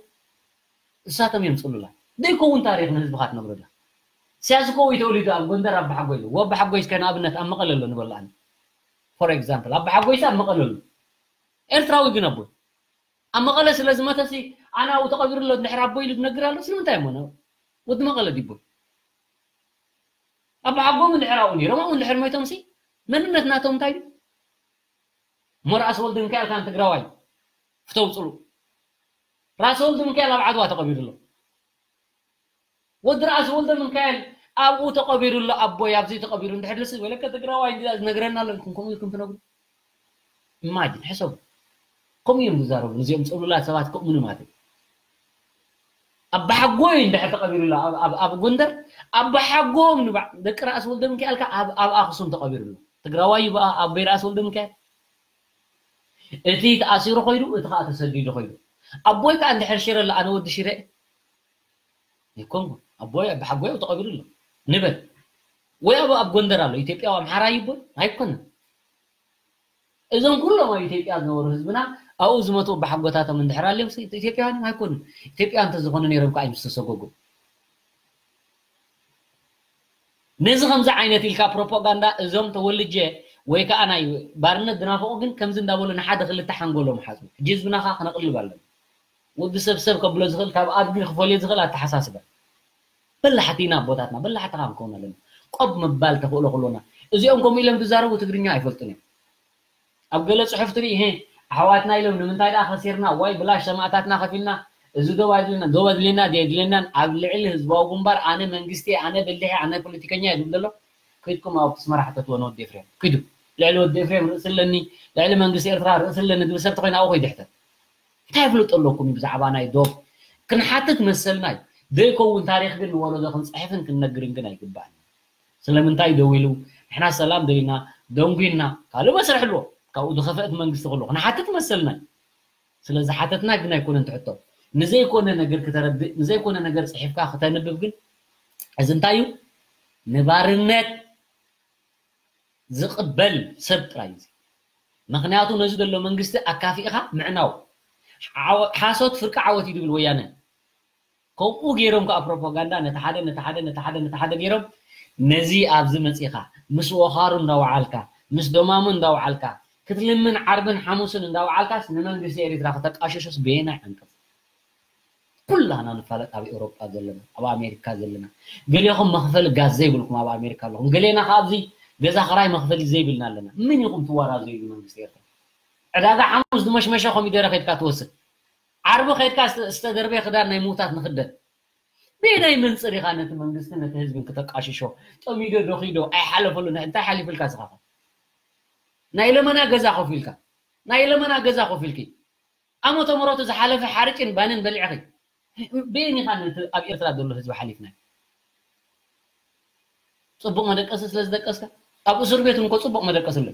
እሳቶም እዮም ጽሉላት። ዘይከውን ታሪኽ ንህዝብኻ ትነግረላ። እስያስ እኮ ወይ ተወሊዱ ኣብ ጎንደር ኣባሓጎይ ኣሎ። ወኣባሓጎይ እስከ ንኣብነት ኣብ መቐለ ኣሎ ንበሎ ኣነ። For example፣ ኣባሓጎይስ ኣብ መቐለ ኣሎ። ኤርትራዊ ግን ኣቦይ። ኣብ መቐለ ስለ ዝመተሲ ኣነ ኣብኡ ተቐቢሩ ኣሎ እንድሕር ኣቦይ ኢሉ ዝነግር ኣሎ። ስለምንታይ እሞ ነው? ወዲ መቐለ ድዩ ኣቦይ? ኣባሓጎም እንድሕር ኣብኡ ነይሮም፣ ኣብኡ እንድሕር ሞይቶምሲ መንነት ናቶም እንታይ ድዩ? እሞ ራእሲ ወልደ ሚካኤል ካን ትግራዋይ ፍተው ጽሉ። ራእሲ ወልደ ሚካኤል ኣብ ዓድዋ ተቐቢሩ ኣሎ። ወዲ ራእሲ ወልደ ሚካኤል ኣብኡ ተቐቢሩ ኣሎ፣ ኣቦይ ኣብዚ ተቐቢሩ። እንድሕር ደስ ዝበለካ ትግራዋይ እንዲያ ዝነግረና ኣሎ ኢልኩም ከምኡ ኢልኩም ትነግሩ። ኢማጂን፣ ሕሰቡ። ከምኡ እዮም ዝዛረቡ፣ እዚኦም ጽሉላት ሰባት ከምኡ ማለት እዩ። ኣባሓጎይ እንድሕር ተቐቢሩ ኣሎ ኣብ፣ ኣብ፣ ኣብ ጎንደር፣ ኣባሓጎም ንባዕ-፣ ደቂ ራእሲ ወልደ ሚካኤል ከኣ ኣብ፣ ኣብ ኣኽሱም ተቐቢሩ ኣሎ። ትግራዋይ እዩ በኣ ኣቦይ ራእሲ ወልደ ሚካኤል። እቲ ተኣሲሩ ኾይዱ፣ እቲ ኸኣ ተሰዲዱ ኾይዱ። ኣቦይ ከኣ እንድሕር ሽረ ኣሎ፣ ኣነ ወዲ ሽረ እየ። ኣይኮንኩ። ኣቦይ፣ ኣባሓጎይ ኣብኡ ተቐቢሩ ኣሎ። ንበል። ወይ ኣብ፣ ኣብ ጎንደር ኣሎ። ኢትዮጵያዊ ኣምሓራይ ይቦይ? ኣይኮነን። እዞም ኩሎም ኣብ ኢትዮጵያ ዝነበሩ ህዝብና፣ ኣብኡ ዝመቱ ኣባሓጎታቶም እንድሕር ኣልዮም፣ ኢትዮጵያውያን ኣይኮኑን። ኢትዮጵያ እንተዝኾኑ ነይሮም ከኣ ኣይምስተሰጎጉ። ነዚ ከምዚ ዓይነት ኢልካ ፕሮፓጋንዳ፣ እዞም ተወልጀ ወይ ከኣ ናይ ባርነት ዝናፍቑ ግን ከምዚ እንዳበሉ ንሓደ ክልተ ሓንጎሎም ሓጹ። ሕጂ ህዝብና ከኣ ክነቕልብ ኣለና። ወዲ ሰብ ሰብ ከብሎ ዝኽእል፣ ካብ ኣድጊ ክፈልዮ ዝኽእል ኣተሓሳስባ። በላሕቲ ኢና ኣቦታትና፣ በላሕቲ ከኣ ክንከውን ኣለና። ቆብ ምባል ተኽእሎ ክህልወና። እዚኦም ከምኡ ኢሎም ዝዛረቡ ትግርኛ ኣይፈልጡን እዮም። ኣብ ገለ ጽሑፍ ትርኢ፣ "እሄ፣ ኣሕዋትና ኢሎም ንምንታይ ደኣ ከሲርና? ዋይ፣ ብላሽ ሰማእታትና ከፊልና፣ እዚ ዶብ ኣድልየና፣ ዶብ ኣድልየና ድዩ ኣይድልየናን?" ኣብ ልዕሊ ህዝባዊ ግንባር፣ ኣነ መንግስቲ፣ ኣነ በሊሕ፣ ኣነ ፖለቲከኛ እየ ዝብል ዘሎ፣ ከይድኩም ኣብ ኣስመራ ሕተትዎ ንወዲ ኤፍሬም። ኪዱ። ልዕሊ ወዲ ኤፍሬም ርእሲ ኣለኒ፣ ልዕሊ መንግስቲ ኤርትራ ርእሲ ኣለኒ ዝብል ሰብ ተኾይኑ ኣብኡ ከይዱ ይሕተት። እንታይ ፍልጦ ኣለኩም ብዛዕባ ናይ ዶብ? ክንሓትት መሰልና እዩ። ዘይከውን ታሪኽ ግን ንወለዶ ክንጽሕፍን ክንነግርን ግን ኣይግባእን። ስለምንታይ ደው ኢሉ? ንሕና ሰላም ደሊና፣ ደንጒና፣ ካልእ መስርሕ ኣለዎ። ካብኡ ዝኸፍአ እቲ መንግስቲ ከሎ ክንሓትት መሰልና እዩ። ስለ ዝሓተትና ግን ኣይኮነን ትሕቶ። ንዘይኮነ ነገር ክተረድእ፣ ንዘይኮነ ነገር ጽሒፍካ ክተንብብ ግን፣ እዚ እንታይ እዩ? ንባርነት ዝቕበል ሰብ ጥራይ እዩ። ምኽንያቱ ነዚ ዘሎ መንግስቲ ኣካፊእኻ ምዕናው። ዓወ-፣ ሓሶት ፍርቂ ዓወት እዩ ዝብል ወያነ። ከምኡ ገይሮም ከኣ ፕሮፓጋንዳ ነቲ ሓደ፣ ነቲ ሓደ፣ ነቲ ሓደ፣ ነቲ ሓደ ገይሮም ነዚ ኣብዚ መጺኻ ምስ ወኻሩ እንዳወዓልካ፣ ምስ ደማሙ እንዳወዓልካ፣ ክትልምን ዓርብን ሓሙስን እንዳወዓልካስ ንመንግስቲ ኤሪትራ ከተቃሽሹስ በየናይ ዓንቀጽ? ኩላና ንፋለጥ ኣብ ኤውሮጳ ዘለና፣ ኣብ ኣሜሪካ ዘለና። ገሌኹም መኽፈሊ ጋዝ ዘይብልኩም ኣብ ኣሜሪካ ኣለኹም። ገሌና ከኣ ኣብዚ ገዛ ኽራይ መኽፈሊ ዘይብልና ኣለና። መን ኢኹም ትወራዘዩ ንመንግስቲ ኤርትራ? ዕዳጋ ሓሙስ ዝመሽመሸ ኮሚደረ ከይድካ ትወስድ። ዓርቢ ከይድካ ዝተደርበየ ክዳን ናይ ምውታት ንክደን። ብናይ መንፅር ኢኻ ነቲ መንግስቲ ነቲ ህዝቢ ክተቃሽሾ? ጠሚዶ ዶኺዶ ኣይሓለፈሉን። እንታይ ሓሊፍልካ ስኻኸ? ናይ ለመና ገዛ ኮፍ ኢልካ፣ ናይ ለመና ገዛ ኮፍ ኢልኪ፣ ኣመተ ምሕረቱ ዝሓለፈ ሓርጭን ባንን በሊዕኺ፣ ብኤን ኢኻ ነቲ ኣብ ኤርትራ ዘሎ ህዝቢ ሓሊፍናዮ? ጽቡቕ መደቀሲ ስለ ዝደቀስካ፣ ኣብ እስር ቤት እንኮ ጽቡቕ መደቀሲ ኣሎ።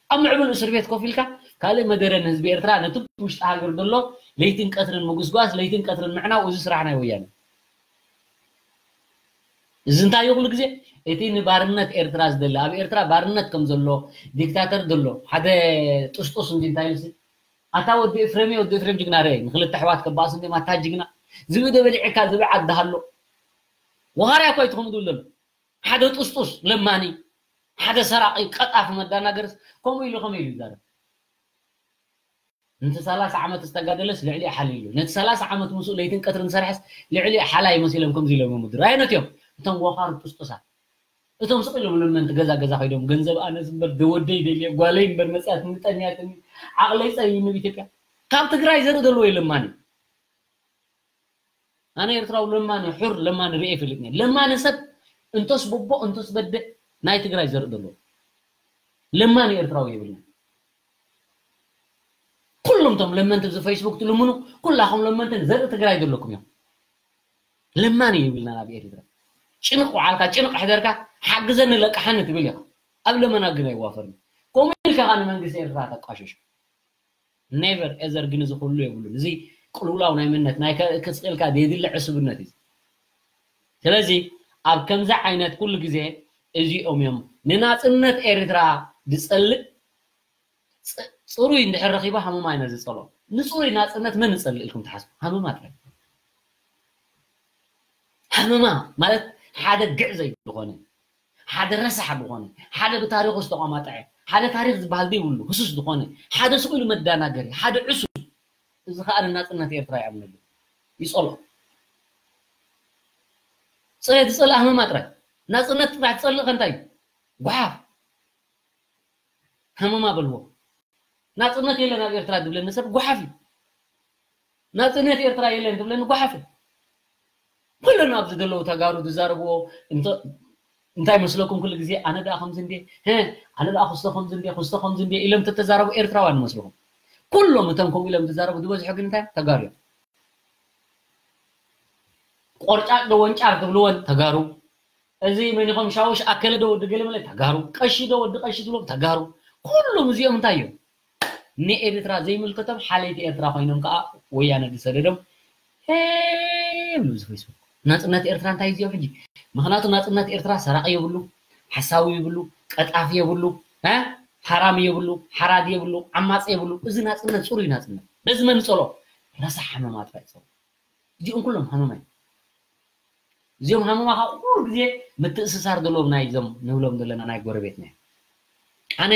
ኣብ ምዕቡል እስር ቤት ኮፍ ኢልካ ካልእ መደረ ንህዝቢ ኤርትራ፣ ነቲ ውሽጢ ሃገር ዘሎ ለይትን ቀትርን ምጉስጓስ፣ ለይትን ቀትርን ምዕናው፣ እዚ ስራሕ ናይ ወያነ። እዚ እንታይ እዩ? ኩሉ ግዜ እቲ ንባርነት ኤርትራ ዝደሊ፣ ኣብ ኤርትራ ባርነት ከም ዘሎ፣ ዲክታተር ዘሎ ሓደ ጥስጡስ እንዲ እንታይ ኢሉሲ፣ ኣታ ወዲ ኤፍሬም፣ ወዲ ኤፍሬም ጅግና ርእ፣ ንክልተ ኣሕዋት ከባእሱ እንዲም፣ ኣታ ጅግና፣ ዝብኢ ዶ በሊዕካ ዝብኢ ዓዲ ሃሎ። ወኻርያ እኮ ኣይትኹም ዝብል ዘሎ። ሓደ ጥስጡስ ለማኒ፣ ሓደ ሰራቒ ቀጣፊ መዳናገርስ ከምኡ ኢሉ ከመይ ኢሉ ይዛረብ? ነቲ ሰላሳ ዓመት ዝተጋደለስ ልዕሊኡ ሓልዩ ኣሎ። ነቲ ሰላሳ ዓመት ምስኡ ለይትን ቀትርን ዝሰርሐስ ልዕሊኡ ሓላይ መሲሎም ከምዚ ኢሎም እዮም ዝድረዩ። ኣየኖት እዮም? እቶም ወኻር ጥስጡሳት። እቶም ስቕ ኢሎም ለመንቲ ገዛ ገዛ ከይዶም፣ ገንዘብ ኣነስ እምበር ደወደይ ደልየ፣ ጓለይ እምበር መጽያትኒ ጠምያትኒ፣ ዓቕለይ ጸሚሙ ኢትዮጵያ። ካብ ትግራይ ዘርኢ ዘለዎ የለን ማንም። ኣነ ኤርትራዊ ለማኒ፣ ሑር ለማኒ ርእየ ይፈልጥኒ። ለማኒ ሰብ እንተስ ቦቦ እንተስ በደ ናይ ትግራይ ዘርኢ ዘለዎ ለማኒ ኤርትራዊ የብልና። ኩሎም እቶም ለመንቲ ኣብዚ ፌስቡክ ትልምኑ፣ ኩላኹም ለመንትን ዘርኢ ትግራይ ዘለኩም እዮም። ለማኒ የብልናን ኣብ ኤርትራ። ጭንቕ ውዓልካ፣ ጭንቕ ሕደርካ፣ ሓግዘኒ ለቅሓኒ ትብል ኢኻ። ኣብ ለመና ግን ኣይዋፈርን። ከምኡ ኢልካ ኸኣ ንመንግስቲ ኤርትራ ተቋሽሾ። ኔቨር ኤዘር ግን እዚ ኩሉ የብሉን። እዚ ቅልውላው ናይ መንነት፣ ናይ ከ-፣ ክስቕ ኢልካ ዘየድሊ ዕሱብነት እዩ። ስለዚ ኣብ ከምዚ ዓይነት ኩሉ ግዜ እዚኦም እዮም ንናጽነት ኤርትራ ዝጸልእ ጽ-፣ ጽሩይ እንድሕር ረኺባ ሃመማ ኢና ዝጸልኦ። ንጽሩይ ናጽነት መን ይጸልእ ኢልኩም ትሓስቡ? ሃመማ ጥራይ። ሃመማ ማለት ሓደ ግዕ ዘይዝኾነ፣ ሓደ ረሳሕ ዝኾነ፣ ሓደ ብታሪኹ ዝተቋማጠዐ፣ ሓደ ታሪኽ ዝበሃል ዘይብሉ ህሱስ ዝኾነ፣ ሓደ ስቕ ኢሉ መዳናገሪ፣ ሓደ ዕሱብ። እዚ ኸኣ ንናጽነት ኤርትራ ይኣምነሉ። ይጸልኦ። ጽሬት ዝጸልእ ሃመማ ጥራይ። ናጽነት ጥራሕ ትጸልእ ከ እንታይ እዩ? ጓሓፍ። ሃመማ በልዎ። ናጽነት የለን ኣብ ኤርትራ ዝብለኒ ሰብ ጓሓፍ እዩ። ናጽነት ኤርትራ የለን ዝብለኒ ጓሓፍ እዩ። ኩለን ኣብዚ ዘለዉ ተጋሩ ዝዛረብዎ እንተ-፣ እንታይ መስለኩም? ኩሉ ግዜ ኣነ ደኣ ከምዚ እንዴ፣ ሀ፣ ኣነ ደኣ ክስቶ ከምዚ እንዴ፣ ክስቶ ከምዚ እንዴ ኢሎም ተተዛረቡ ኤርትራውያን መስልኩም። ኩሎም እቶም ከምኡ ኢሎም ዝዛረቡ ዝበዝሑ ግን እንታይ? ተጋሩ እዮም። ቆርጫጭ ዶ ወንጫር ትብልወን ተጋሩ። እዚ መን ኢኹም? ሻውሽ ኣከለ ዶ ወዲ ገለመለ? ተጋሩ። ቀሺ ዶ ወዲ ቀሺ ትብሎም? ተጋሩ። ኩሎም እዚኦም እንታይ እዮም? ንኤርትራ ዘይምልከቶም ሓለይቲ ኤርትራ ኮይኖም ከኣ ወያነ ዝሰደዶም ሄ ይብሉ። እዚ ፌስቡክ ናጽነት ኤርትራ እንታይ እዩ እዚኦም ሕጂ? ምኽንያቱ ናጽነት ኤርትራ ሰራቒ የብሉ፣ ሓሳዊ የብሉ፣ ቀጣፊ የብሉ፣ እ? ሓራሚ የብሉ፣ ሓራዲ የብሉ፣ ዓማጺ የብሉ። እዚ ናጽነት ጽሩይ ናጽነት። በዚ መን ይጸልኦ? ረሳሕ ሓመማ ጥራይ ይጸልኦ። እዚኦም ኩሎም ሃመማ እዮም። እዚኦም ሃመማ ከዓ ኩሉ ግዜ ምትእስሳር ዘለዎም ናይ እዞም ንብሎም ዘለና ናይ ጎረቤትና እዮም። ኣነ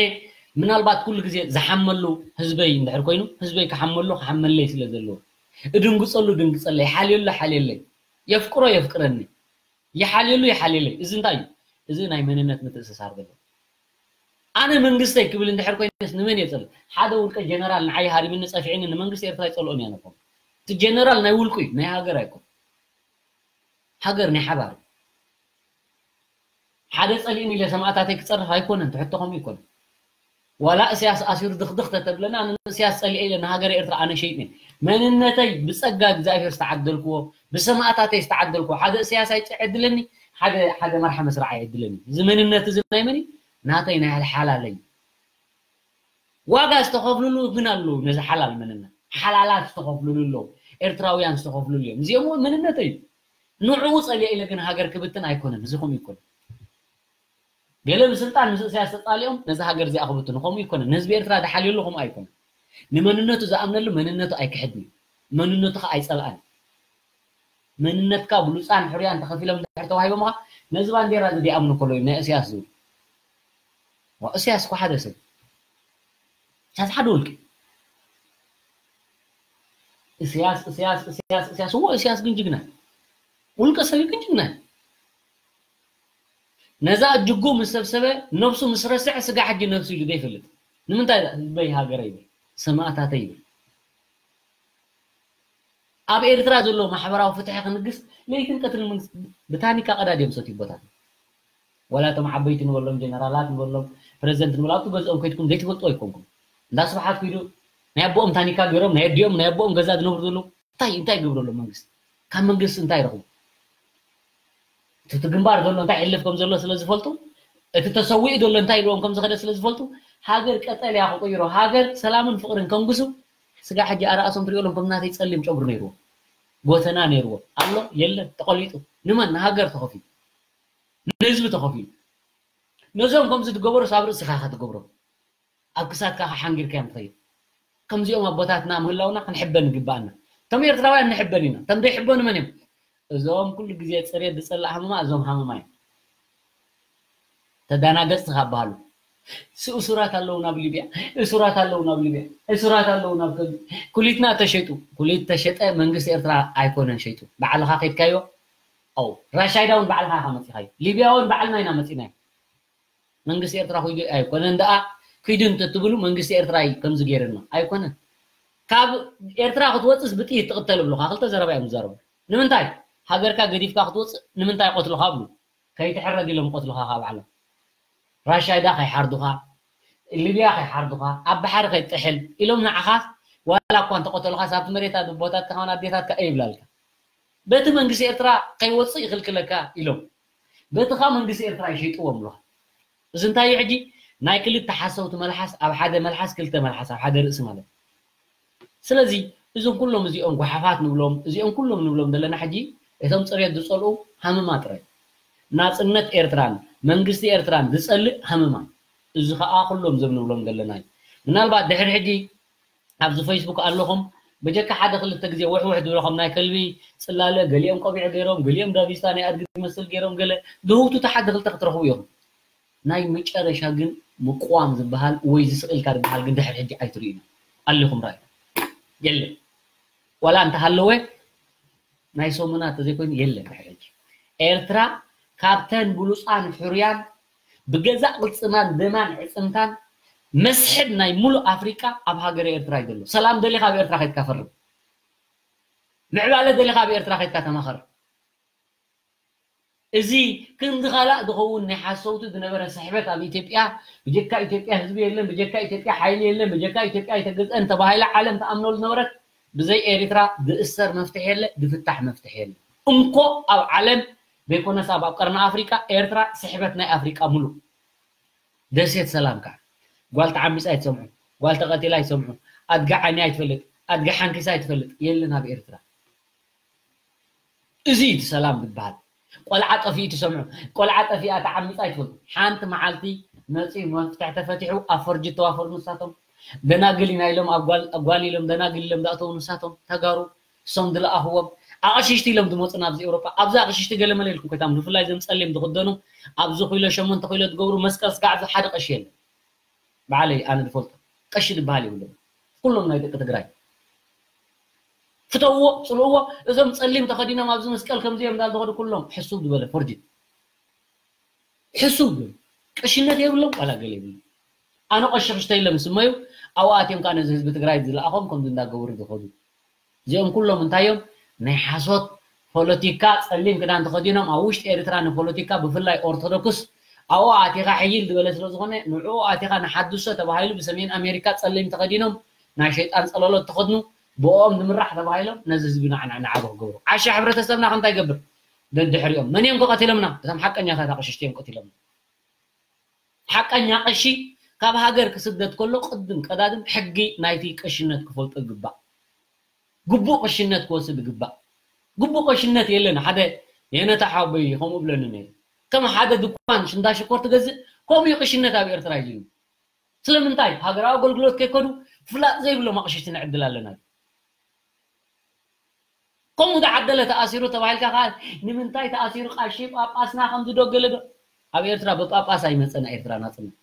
ምናልባት ኩሉ ግዜ ዝሓመሉ ህዝበይ እንድሕር ኮይኑ፣ ህዝበይ ክሓመሉ ክሓመለይ ስለ ዘለዎ፣ እድንግጸሉ ድንግጸለይ፣ ይሓልየሉ ሓልየለይ፣ የፍቅሮ የፍቅረኒ፣ ይሓልየሉ ይሓልየለይ። እዚ እንታይ እዩ? እዚ ናይ መንነት ምትእስሳር ዘለዎ። ኣነ መንግስተይ ክብል እንድሕር ኮይነስ ንመን እየ ጸልእ? ሓደ ውልቀ ጀነራል ንዓይ ሃሪምኒ ጸፊዕኒ ንመንግስቲ ኤርትራ ይጸልኦን እየ ነፎም። እቲ ጀነራል ናይ ውልቁ እዩ፣ ናይ ሃገር ኣይኮን። ሃገር ናይ ሓባር እዩ። ሓደ ጸሊእኒ ኢለ ሰማእታተይ ክጸርፍ ኣይኮነን፣ ትሕቶ ከምኡ ይኮን። ዋላ እስያስ ኣሲሩ ድኽድኽ ተተብለና፣ ኣነ ንእስያስ ጸሊኤ ኢለ ንሃገረ ኤርትራ ኣነ ሸይጥኒ። መንነተይ ብጸጋ እግዚኣብሔር ዝተዓደልክዎ፣ ብሰማእታተይ ዝተዓደልክዎ፣ ሓደ እስያስ ኣይጨ-፣ ዕድለኒ፣ ሓደ፣ ሓደ መርሓ መስርዓ የድለኒ። እዚ መንነት እዚ ናይ መን እዩ? ናተይ፣ ናይ ሓላለይ። ዋጋ ዝተኸፍልሉ ግን ኣለዉ፣ ነዚ ሓላል መንነት። ሓላላት ዝተኸፍልሉ ኣለዉ፣ ኤርትራውያን ዝተኸፍልሉ እዮም። እዚኦም እውን መንነተይ እዩ። ንዕኡ ጸሊኤ ኢለ ግን ሃገር ክብትን ኣይኮነን፣ እዚ ከምኡ ይኮነን። ገለ ብስልጣን ምስ እስያስ ተጻሊኦም ነዚ ሃገር እዚኣ ክብትኑ፣ ከምኡ ይኮነን። ንህዝቢ ኤርትራ ዝሓልየሉ ከምኡ ኣይኮነን። ንመንነቱ ዝኣምነሉ መንነቱ ኣይክሕድን እዩ። መንነቱ ከኣ ኣይጸልኣን እዩ። መንነትካ ብሉጻን ሕሩያን ተኸፊሎም እንድሕር ተዋሂቦምኻ፣ ነዚ ባንዴራ እዚ ዲኣምኑ ከሎ እዩ ናይ እስያስ ዝብል። ዋ፣ እስያስ እኮ ሓደ ሰብ። እስያስ ሓደ ውልቂ። እስያስ፣ እስያስ፣ እስያስ፣ እስያስ። እዎ፣ እስያስ ግን ጅግና። ውልቀ ሰብ ግን ጅግና። ነዛ እጅጉ ምስ ሰብሰበ፣ ነብሱ ምስ ረስዐ፣ ስጋ ሕጂ ነብሱ ኢሉ ዘይፈልጥ። ንምንታይ ህዝበይ ሃገረ ይብል፣ ሰማእታተይ ይብል። ኣብ ኤርትራ ዘሎ ማሕበራዊ ፍትሒ ክንግስ ለይትን ቀትርን መንግስቲ ብታኒካ ቀዳድዮም ሰትዩ ቦታት። ዋላ እቶም ዓበይቲ ንበሎም ጀነራላት ንበሎም ፕረዚደንት ንበሎም ኣብቲ ገዝኦም ከይድኩም ዘይትፈልጡ ኣይኮንኩም። እንዳ ስብሓት ኩይዱ ናይ ኣቦኦም ታኒካ ገይሮም ናይ ኣዲኦም ናይ ኣቦኦም ገዛ ዝነብሩ ዘለዉ እንታይ እንታይ ይገብረሎም መንግስቲ? ካብ መንግስቲ እንታይ ይረኽቡ? እቲ ግንባር ዘሎ እንታይ ሕልፍ ከም ዘሎ ስለ ዝፈልጡ፣ እቲ ተሰዊኡ ዘሎ እንታይ ኢልዎም ከም ዝኸደ ስለ ዝፈልጡ፣ ሃገር ቀጠልያ ክቕይሮ፣ ሃገር ሰላምን ፍቕርን ከንግሱ፣ ስጋ ሕጂ ኣርኣሶም ትሪኦሎም ከም ናተይ ጸሊም ጨጉሪ ነይርዎ፣ ጎተና ነይርዎ ኣሎ የለን፣ ተቐሊጡ። ንመን? ንሃገር ተኸፊሉ፣ ንህዝቢ ተኸፊሉ። ነዞም ከምዚ ትገበሩ ሳብ ርእስኻ ኢኻ ትገብሮም። ኣብ ክሳድካ ሓንጊርካ እዮም ትኸይድ። ከምዚኦም ኣቦታትና ምህላውና ክንሕበን ይግባኣና። እቶም ኤርትራውያን ንሕበን ኢና። እቶም ዘይሕበኑ መን እዮም? እዞም ኩሉ ግዜ ጽሬት ዝጸልእ ሃመማ እዞም ሃመማ እዮም። ተዳናገጽቲ ካብ በሃሉ እሱራት ኣለዉ ናብ ሊብያ፣ እሱራት ኣለዉ ናብ ሊብያ፣ እሱራት ኣለዉ ናብ ከዚ ኩሊትና ተሸጡ። ኩሊት ተሸጠ መንግስቲ ኤርትራ ኣይኮነን ሸይጡ። ባዕልኻ ከይድካዮ። ኣው ራሻይዳ እውን ባዕልኻ ኢኻ መጺኻዮ። ሊብያ እውን ባዕልና ኢና መጺናዮ። መንግስቲ ኤርትራ ኩይዱ ኣይኮነን ደኣ ኪዱ እንተትብሉ መንግስቲ ኤርትራ እዩ ከምዚ ገይርና ኣይኮነን። ካብ ኤርትራ ክትወፅስ ብጥይት ትቕተል ብሉኻ ክልተ ዘረባ እዮም ዝዛረቡ። ንምንታይ ሃገርካ ገዲፍካ ክትወፅእ ንምንታይ ቆትልኻ ብሉ። ከይትሕረድ ኢሎም ቆትልኻ ካብ ዓለም ራሻይዳ ከይሓርዱኻ ሊብያ ከይሓርዱኻ ኣብ ባሕሪ ከይትጥሕል ኢሎም ንዓኻ ዋላ እኳ እንተቆተሉኻ ሳብቲ መሬት ኣቦታትካ ከማን ኣዴታትካ እየ ይብላልካ። በቲ መንግስቲ ኤርትራ ከይወፅእ ይኽልክለካ ኢሎም በቲ ኻ መንግስቲ ኤርትራ ይሸይጥዎም ኣለኻ። እዚ እንታይ እዩ ሕጂ ናይ ክልተ ሓሰውቲ መልሓስ ኣብ ሓደ መልሓስ ክልተ መልሓስ ኣብ ሓደ ርእሲ ማለት እዩ። ስለዚ እዞም ኩሎም እዚኦም ጓሓፋት ንብሎም እዚኦም ኩሎም ንብሎም ዘለና ሕጂ እቶም ፅሬት ዝፀልኡ ሃመማ ጥራይ ናፅነት ኤርትራን መንግስቲ ኤርትራን ዝፀልእ ሃመማ እዚ ከዓ ኩሎም እዞም ንብሎም ዘለና እዩ። ምናልባት ድሕሪ ሕጂ ኣብዚ ፌስቡክ ኣለኹም ብጀካ ሓደ ክልተ ግዜ ውሕውሕ ዝብለኹም ናይ ከልቢ ፅላለ ገሊኦም ቆቢዕ ገይሮም ገሊኦም ዳቪስታ ናይ ኣድጊ ዝመስል ገይሮም ገለ ዝህውቱቱ ሓደ ክልተ ክትረኽቡ ኢኹም። ናይ መጨረሻ ግን ምቅዋም ዝበሃል ወይ ዝስቕ ኢልካ ዝበሃል ግን ድሕሪ ሕጂ ኣይትርእዩን ኣለኹም ራእዩ የለን ዋላ እንተሃለወ ናይ ሰሙናት ተዘይኮይኑ የለን ድሕሪ ሕጂ ኤርትራ ካብተን ብሉፃን ሕሩያን ብገዛእ ቅልፅማን ደማን ዕፅምታን መስሕብ ናይ ሙሉእ ኣፍሪቃ ኣብ ሃገረ ኤርትራ እዩ ዘሎ። ሰላም ደሊኻ ኣብ ኤርትራ ከይትካ ፈርም። ምዕባለ ደሊኻ ኣብ ኤርትራ ከይትካ ተማኸር። እዚ ክንዲ ካላእ ዝኸውን ናይ ሓሰውቲ ዝነበረ ስሕበት ኣብ ኢትዮጵያ ብጀካ ኢትዮጵያ ህዝቢ የለን፣ ብጀካ ኢትዮጵያ ሓይሊ የለን፣ ብጀካ ኢትዮጵያ ኣይተገዝአን ተባሂላ ዓለም ትኣምነሉ ዝነበረት ብዘይ ኤሪትራ ዝእሰር መፍትሒ የለ፣ ዝፍታሕ መፍትሒ የለ። እንኮ ኣብ ዓለም ዘይኮነስ ኣብ ኣብ ቀርኒ ኣፍሪቃ ኤርትራ ስሕበት ናይ ኣፍሪቃ ሙሉእ። ደሴት ሰላም ከዓ ጓል ተዓሚፃ ኣይትሰምዑ፣ ጓል ተቐቲላ ኣይትሰምዑ፣ ኣድጊ ዓንያ ኣይትፈልጥ፣ ኣድጊ ሓንኪሳ ኣይትፈልጥ የለን ኣብ ኤርትራ። እዚ እቲ ሰላም ዝበሃል። ቆልዓ ጠፊኡ ትሰምዑ፣ ቆልዓ ጠፊኣ ተዓሚፃ ኣይትፈልጡ። ሓንቲ መዓልቲ መፂኡ መፍትሒ ተፈቲሑ ኣብ ፈርጂ ተዋፈሩ ንሳቶም። ደናግል ኢና ኢሎም ኣብ ጓል ጓል ኢሎም ደናግል ኢሎም ዝኣተዉ ንሳቶም ተጋሩ እሶም ዝለኣኽዎም ኣቕሽሽቲ ኢሎም ዝመፁ ናብዚ ኤውሮጳ። ኣብዚ ኣቕሽሽቲ ገለ መለ ኢልኩም ከይታም ብፍላይ ዘም ፀሊም ዝኽደኑ ኣብዚ ኪሎ ሸሞንተ ኪሎ ዝገብሩ መስቀል ስጋዕ ሓደ ቀሺ የለን። ባዕለይ ኣነ ዝፈልጦ ቀሺ ዝበሃል የብሎም። ኩሎም ናይ ደቂ ትግራይ ፍተውዎ ፅልእዎ። እዞም ፀሊም ተኸዲኖም ኣብዚ መስቀል ከምዚኦም እንዳዝኸዱ ኩሎም ሕሱብ ዝበለ ፎርጅት ሕሱብ ዝበለ ቀሽነት የብሎም ዋላ ገለ የብሎም። ኣነ ቀሺ ክሽተ ኢሎም ስመዩ ኣብኡ ኣትዮም ከዓ ነዚ ህዝቢ ትግራይ ዝለኣኾም ከምዚ እንዳገበሩ ዝኸዱ እዚኦም ኩሎም እንታይ እዮም ናይ ሓሶት ፖለቲካ ፀሊም ክዳን ተኸዲኖም ኣብ ውሽጢ ኤርትራ ንፖለቲካ ብፍላይ ኦርቶዶክስ ኣብኡ ኣቲኻ ሕይል ዝበለ ስለ ዝኾነ ንዕኡ ኣቲኻ ንሓድሶ ተባሂሉ ብሰሜን ኣሜሪካ ፀሊም ተኸዲኖም ናይ ሸይጣን ፀለሎት ተኸድኑ ብኦም ዝምራሕ ተባሂሎም ነዚ ህዝቢ ናዕናዕ ናዓብ ክገብሩ ዓሻ ሕብረተሰብና ከምታይ ይገብር ደድሕሪኦም መን እዮም ከቐቲሎምና እቶም ሓቀኛታት ኣቕሽሽቲ እዮም ቀቲሎምና ሓቀኛ ቀሺ ካብ ሃገር ክስደድ ከሎ ቅድም ቀዳድም ሕጊ ናይቲ ቀሽነት ክፈልጦ ይግባእ። ግቡእ ቀሽነት ክወስድ ይግባእ። ግቡእ ቀሽነት የለን። ሓደ የነታ ሓወቦይ ከምኡ ብለኒ ነይሩ። ከም ሓደ ድኳን ሽንዳ ሽኮር ትገዝእ ከምኡ እዩ ቀሽነት ኣብ ኤርትራ ይጅኑ። ስለምንታይ ሃገራዊ ኣገልግሎት ከይከዱ ፍላጥ ዘይብሎም ኣቕሽሽቲ ንዕድል ኣለና። ከምኡ ዝዓደለ ተኣሲሩ ተባሂልካ ከዓ ንምንታይ ተኣሲሩ ቃሺ ጳጳስና ከምዚ ዶ ገለ ዶ ኣብ ኤርትራ ብጳጳስ ኣይመፀና ኤርትራ ናፅነት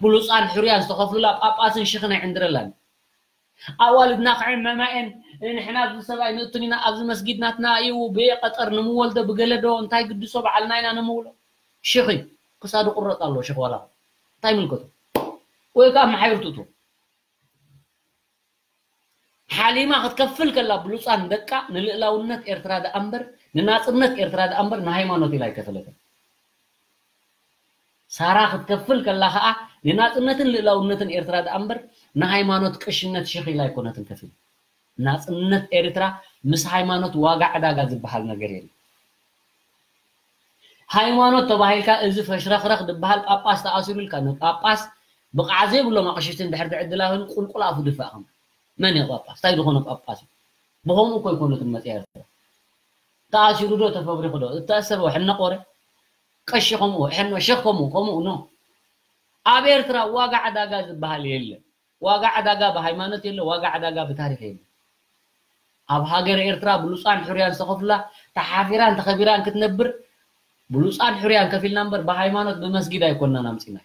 ብሉፃን ሕሩያን ዝተኸፍሉላ ጳጳስን ሽኽን ኣይዕንድረላን ኣዋልድና ክዕመማ እየን ንሕና ኣብዚ ሰብኣይ ንእቱን ኢና ኣብዚ መስጊድ ናትና እዩ ብየ ቀጠር ንምወልዶ ብገለ ዶ እንታይ ግድሶ በዓልና ኢና ንምውሎ ሽኺ ክሳዱ ቁረፅ ኣሎ ሽኽ ዋላ እንታይ ምልከቱ ወይ ከዓ መሓይር ትእቱ ሓሊማ ክትከፍል ከላ ብሉፃን ደቃ ንልእላውነት ኤርትራ ደኣ እምበር ንናፅነት ኤርትራ ደኣ እምበር ንሃይማኖት ኢላ ኣይከፈለትን። ሳራ ክትከፍል ከላ ከዓ ንናፅነትን ልእላውነትን ኤርትራ ደኣ እምበር ንሃይማኖት ቀሽነት ሽኽ ኢላ ኣይኮነትን ከፊል። ናፅነት ኤርትራ ምስ ሃይማኖት ዋጋ ዕዳጋ ዝበሃል ነገር የለን። ሃይማኖት ተባሂልካ እዚ ፈሽረኽረኽ ዝበሃል ጳጳስ ተኣሲሩ ኢልካ ንጳጳስ ብቕዓት ዘይብሎም ኣቕሽሽቲ እንድሕር ትዕድላ ኮይኑ ቁልቁል ኣፉ ድፋእ ከም መን እዩ ጳጳስ? እንታይ ዝኾነ ጳጳስ እዩ? ብኸምኡ እኮ ይኮኑ ትመፅያ ኤርትራ። ተኣሲሩ ዶ ተፈብሪኹ ዶ እተኣሰበ ሕነ ቆረ ቀሺ ከምኡ ሕነ ሸኽ ከምኡ ከምኡ ኖ ኣብ ኤርትራ ዋጋ ዕዳጋ ዝበሃል የለን። ዋጋ ዕዳጋ ብሃይማኖት የለ፣ ዋጋ ዕዳጋ ብታሪኽ የለ። ኣብ ሃገር ኤርትራ ብሉፃን ሕሩያን ዝተኸፍሉላ ተሓፊራን ተኸቢራን ክትነብር ብሉፃን ሕሩያን ከፊልና እምበር ብሃይማኖት ብመስጊድ ኣይኮንናን ኣምፂናዮ።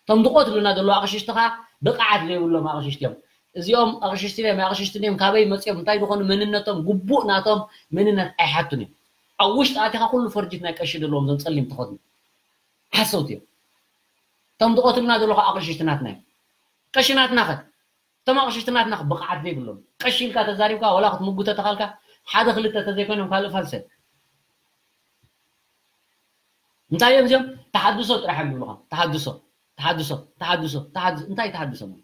እቶም ዝቆትሉና ዘለዉ ኣቕሽሽቲ ከዓ ብቕዓት ዘይብሎም ኣቕሽሽቲ እዮም። እዚኦም ኣቕሽሽቲ ድዮም ኣቕሽሽቲ ድዮም ካበይ መፂኦም እንታይ ዝኾኑ መንነቶም ግቡእ ናቶም መንነት ኣይሓቱን እዮም። ኣብ ውሽጢ ኣቲኻ ኩሉ ፈርጅት ናይ ቀሺ ዘለዎም እዞም ፀሊም ተኸድኑ ሓሰውቲ እዮም። እቶም ዝቆትሉና ዘለኹ ኣቕሽሽቲ ናትና እዮም። ቀሺ ናትና ኸ እቶም ኣቕሽሽቲ ናትና ብቕዓት ዘይብሎም ቀሺ ኢልካ ተዛሪብካ ዋላ ክትምጉተ ተኻልካ ሓደ ክልተ ተዘይኮይኖም ካልእ ፋልሰ እንታይ እዮም እዚኦም ተሓድሶ ጥራሕ እዮም ዝብሉኻ። ተሓድሶ ተሓድሶ ተሓድሶ ተሓድሶ እንታይ ተሓድሶ ማለት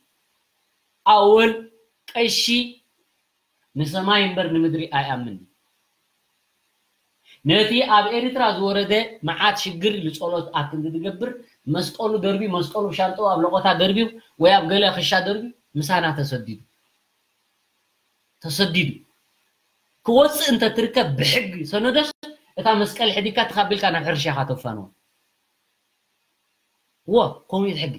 ኣወል ቀሺ ንሰማይ እምበር ንምድሪ ኣይኣምን። ነቲ ኣብ ኤርትራ ዝወረደ መዓት ሽግር ኢሉ ጸሎት ኣክንዲ ዝገብር መስቀሉ ደርብዩ መስቀሉ ሻንጥኡ ኣብ ለቆታ ደርብዩ ወይ ኣብ ገለ ክሻ ደርብዩ ምሳና ተሰዲዱ ተሰዲዱ ክወፅእ እንተትርከብ ብሕጊ ሰነዶስ እታ መስቀል ሕዲካ ተኻቢልካ ናብ ሕርሻኻ ተፋንዎ። እዎ ከምኡ እዩ እቲ ሕጊ።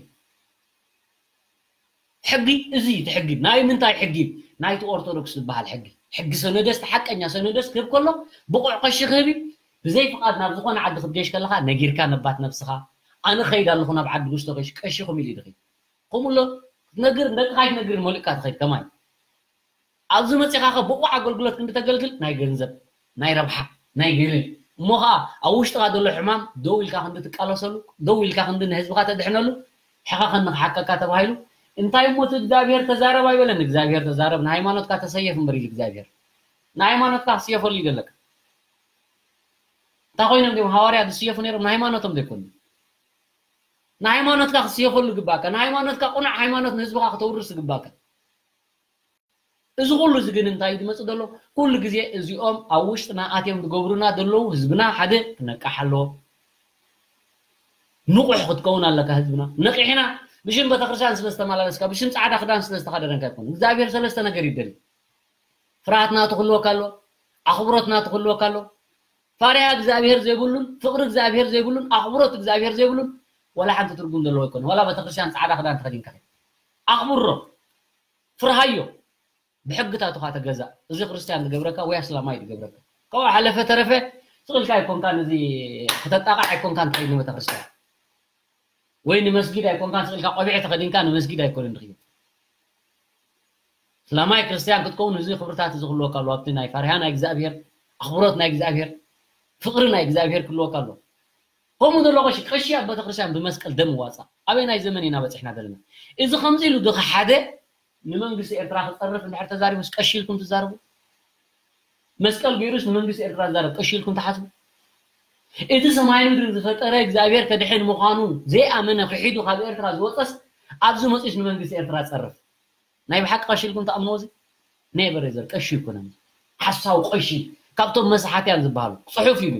ሕጊ እዚ እዩ እቲ ሕጊ። ናይ ምንታይ ሕጊ? ናይቲ ኦርቶዶክስ ዝበሃል ሕጊ። ሕጊ ሰነደስ፣ እቲ ሓቀኛ ሰነደስ ክህብ ከሎ ብቑዕ ቀሺ ክህብ እዩ። ብዘይ ፍቓድ ናብ ዝኾነ ዓዲ ክትገሽ ከለኻ ነጊርካ ነባት ነብስኻ ኣነ ኸይድ ኣለኹ ናብ ዓዲ ጉስቶ ገሽ ቀሺኹም ኢሉ ይድኺ። ከምኡ ኣሎ ክትነግር ንደቅኻ ኣይትነግርን መሊእካ ትኸይድ ከማይ ኣብዚ መፂኻ ኸ ብቑዕ ኣገልግሎት ክንዲ ተገልግል ናይ ገንዘብ ናይ ረብሓ ናይ ገለ እሞ ኸዓ ኣብ ውሽጥኻ ዘሎ ሕማም ደው ኢልካ ክንዲ ትቃለሰሉ ደው ኢልካ ክንዲ ንህዝብኻ ተድሕነሉ ሕኸኸኒ ክሓከካ ተባሂሉ እንታይ እሞ እቲ እግዚኣብሔር ተዛረብ ኣይበለን እግዚኣብሔር ተዛረብ ንሃይማኖትካ ተሰየፍ እምበር ኢሉ እግዚኣብሔር ንሃይማኖትካ ክስየፈሉ ይደለካ እንታይ ኮይኖም ዲም ሃዋርያ ዝስየፉ ነይሮም ንሃይማኖቶም ዘይኮኑ ንሃይማኖትካ ክስየፈሉ ግባካ ንሃይማኖትካ ቁኑዕ ሃይማኖት ንህዝብኻ ክተውርስ ግባካ እዚ ኩሉ እዚ ግን እንታይ ዝመጽእ ዘሎ ኩሉ ግዜ እዚኦም ኣብ ውሽጥና ኣትዮም ዝገብሩና ዘለዉ ህዝብና ሓደ ክነቃሕ ኣለዎ ንቑሕ ክትከውን ኣለካ ህዝብና ነቂሕና ብሽም ቤተክርስትያን ስለ ዝተመላለስካ ብሽም ጻዕዳ ክዳን ስለ ዝተኸደነካ ይኮን እግዚኣብሔር ሰለስተ ነገር ይደሊ ፍርሃት ናቱ ክህልወካ ኣሎ ኣኽብሮት ናቱ ክህልወካ ኣሎ ፋርያ እግዚኣብሔር ዘይብሉን ፍቕሪ እግዚኣብሔር ዘይብሉን ኣኽብሮት እግዚኣብሔር ዘይብሉን ወላ ሓንቲ ትርጉም ዘለዎ ኣይኮነ ወላ ቤተክርስትያን ጻዕዳ ክዳን ተኸዲንካ ኣኽብሮ ፍርሃዮ ብሕግታቱ ካ ተገዛእ እዚ ክርስትያን ዝገብረካ ወይ ኣስላማይ ዝገብረካ ካብኡ ሓለፈ ተረፈ ስቕልካ ኣይኮንካን እዚ ክተጣቕዕ ኣይኮንካን ትኸይድ ንቤተክርስትያን ወይ ንመስጊድ ኣይኮንካን ስቕልካ ቆቢዕ ተኸዲንካ ንመስጊድ ኣይኮንን ትኸይድ እስላማይ ክርስትያን ክትከውን እዚ ክብርታት እዚ ክህልወካ ኣለዎ ኣብቲ ናይ ፋሪሃ ናይ እግዚኣብሔር ኣኽብሮት ናይ እግዚኣብሔር ፍቕሪ ናይ እግዚኣብሔር ክህልወካ ኣለዎ ከምኡ ዘሎ ቀሺ ቀሺ ኣብ ቤተክርስትያን ብመስቀል ደም ዋፃ ኣበይ ናይ ዘመን ኢና በፂሕና ዘለና እዚ ከምዚ ኢሉ ድኸሓደ ንመንግስቲ ኤርትራ ክፀርፍ እንድሕር ተዛሪቡስ ቀሺ ኢልኩም ትዛረቡ መስቀል ገይሩስ ንመንግስቲ ኤርትራ ዝዛረብ ቀሺ ኢልኩም ትሓስቡ እቲ ሰማይ ምድሪ ዝፈጠረ እግዚኣብሔር ከድሕን ምዃኑ ዘይኣመነ ክሒዱ ካብ ኤርትራ ዝወፀስ ኣብዚ መፂስ ንመንግስቲ ኤርትራ ፀርፍ ናይ ብሓቂ ቀሺ ኢልኩም ትኣምንዎ እዚ ኔቨር ዘር ቀሺ ይኮነን ሓሳው ቀሺ ካብቶም መሳሓትያን ዝበሃሉ ፅሑፍ እዩ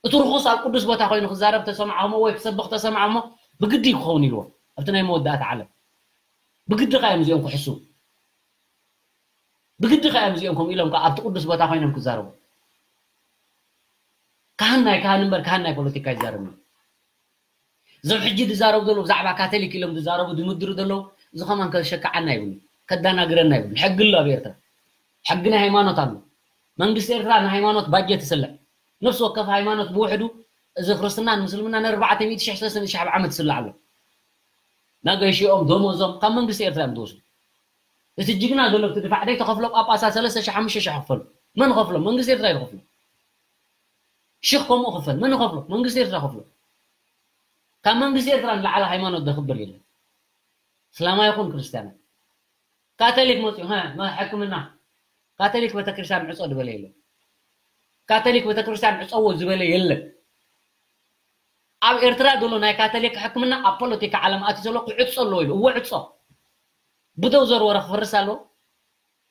እቲ ርኹስ ኣብ ቅዱስ ቦታ ኮይኑ ክዛረብ ተሰማዕኹሞ ወይ ክሰብኽ ተሰማዕኹሞ ብግዲ ክኸውን ኢልዎ ኣብቲ ናይ መወዳእታ ዓለም ብግዲ ካ እዮም እዚኦም ክሕስቡ ብግዲ ካ እዮም እዚኦም ከምኡ ኢሎም ኣብቲ ቅዱስ ቦታ ኮይኖም ክዛረቡ ካህን ናይ ካህን እምበር ካህን ናይ ፖለቲካ ይዛረብ እዞም ሕጂ ዝዛረቡ ዘለዉ ብዛዕባ ካቶሊክ ኢሎም ዝዛረቡ ዝምድሩ ዘለዉ እዚ ከማን ከሸክዓና ይብሉ ከዳናግረና ይብሉ ሕጊ ኣሎ ኣብ ኤርትራ ሕጊ ናይ ሃይማኖት ኣሎ መንግስቲ ኤርትራ ንሃይማኖት ባጀት ይስልዕ ነፍሲ ወከፍ ሃይማኖት ብውሕዱ እዚ ክርስትናን ምስልምና ን400 ሺሕ ሰለስተ ሚእቲ ሺሕ ኣብ ዓመት ይስልዕ ኣሎ መገሽኦም ደሞዞም ካብ መንግስቲ ኤርትራ እዮም ዝወስዱ እቲ ጅግና ዘሎ እቲ ድፋዕ ደይ ተኸፍሎ ጳጳሳ ሰለስተ ሺሕ ሓሙሽተ ሺሕ ክፈሉ መን ኸፍሎ መንግስቲ ኤርትራ ይኸፍሎ ሽኽ ከምኡ ክፈል መን ኸፍሎ መንግስቲ ኤርትራ ኸፍሎ ካብ መንግስቲ ኤርትራ ንላዕሊ ሃይማኖት ዘኽብር የለን እስላማ ይኹን ክርስትያና ካቶሊክ መፅኡ፣ ሀ፣ መ-፣ ሕክምና። ካቶሊክ ቤተክርስትያን ዕፆ ዝበለ የለን። ካቶሊክ ቤተክርስትያን ዕፀዎ ዝበለ የለን። ኣብ ኤርትራ ዘሎ ናይ ካቶሊክ ሕክምና ኣብ ፖለቲካ ዓለም ኣትዩ ዘሎ ክዕፆ ኣለዎ ኢሉ። እወ ዕፆ። ብደውዘር ወረ ክፈርስ ኣለዎ።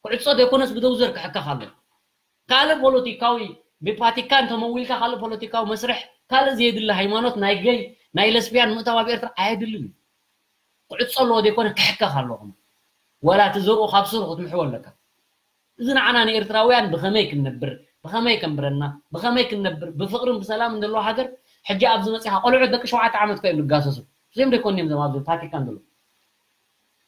ክዕጾ ዘይኮነስ ብደውዘር ክሕከኽ ኣሎ። ካልእ ፖለቲካዊ ብቫቲካን ተመዊልካ ካልእ ፖለቲካዊ መስርሕ ካልእ ዘየድሊ ሃይማኖት ናይ ገይ ናይ ለስቢያን ምእታው ኣብ ኤርትራ ኣየድልን እዩ። ክዕጾ ኣለዎ ዘይኮነ ክሕከኽ ኣለዎ። ወላ እቲ ዘርኡ ካብ ስሩ ክትምሕዎ ኣለካ። እዚ ንዓና ንኤርትራውያን ብኸመይ ክንነብር ብኸመይ ከንብረና ብኸመይ ክንነብር ብፍቕርን ብሰላም እንደለዎ ሃገር ሕጂ ኣብዚ መጺኻ ቆልዑት ደቂ ሸውዓተ ዓመት ኮይም ዝጋሰሱ እዚኦም ደይኮን እዮም ዘም ኣብዚ ቫቲካን ዘለዉ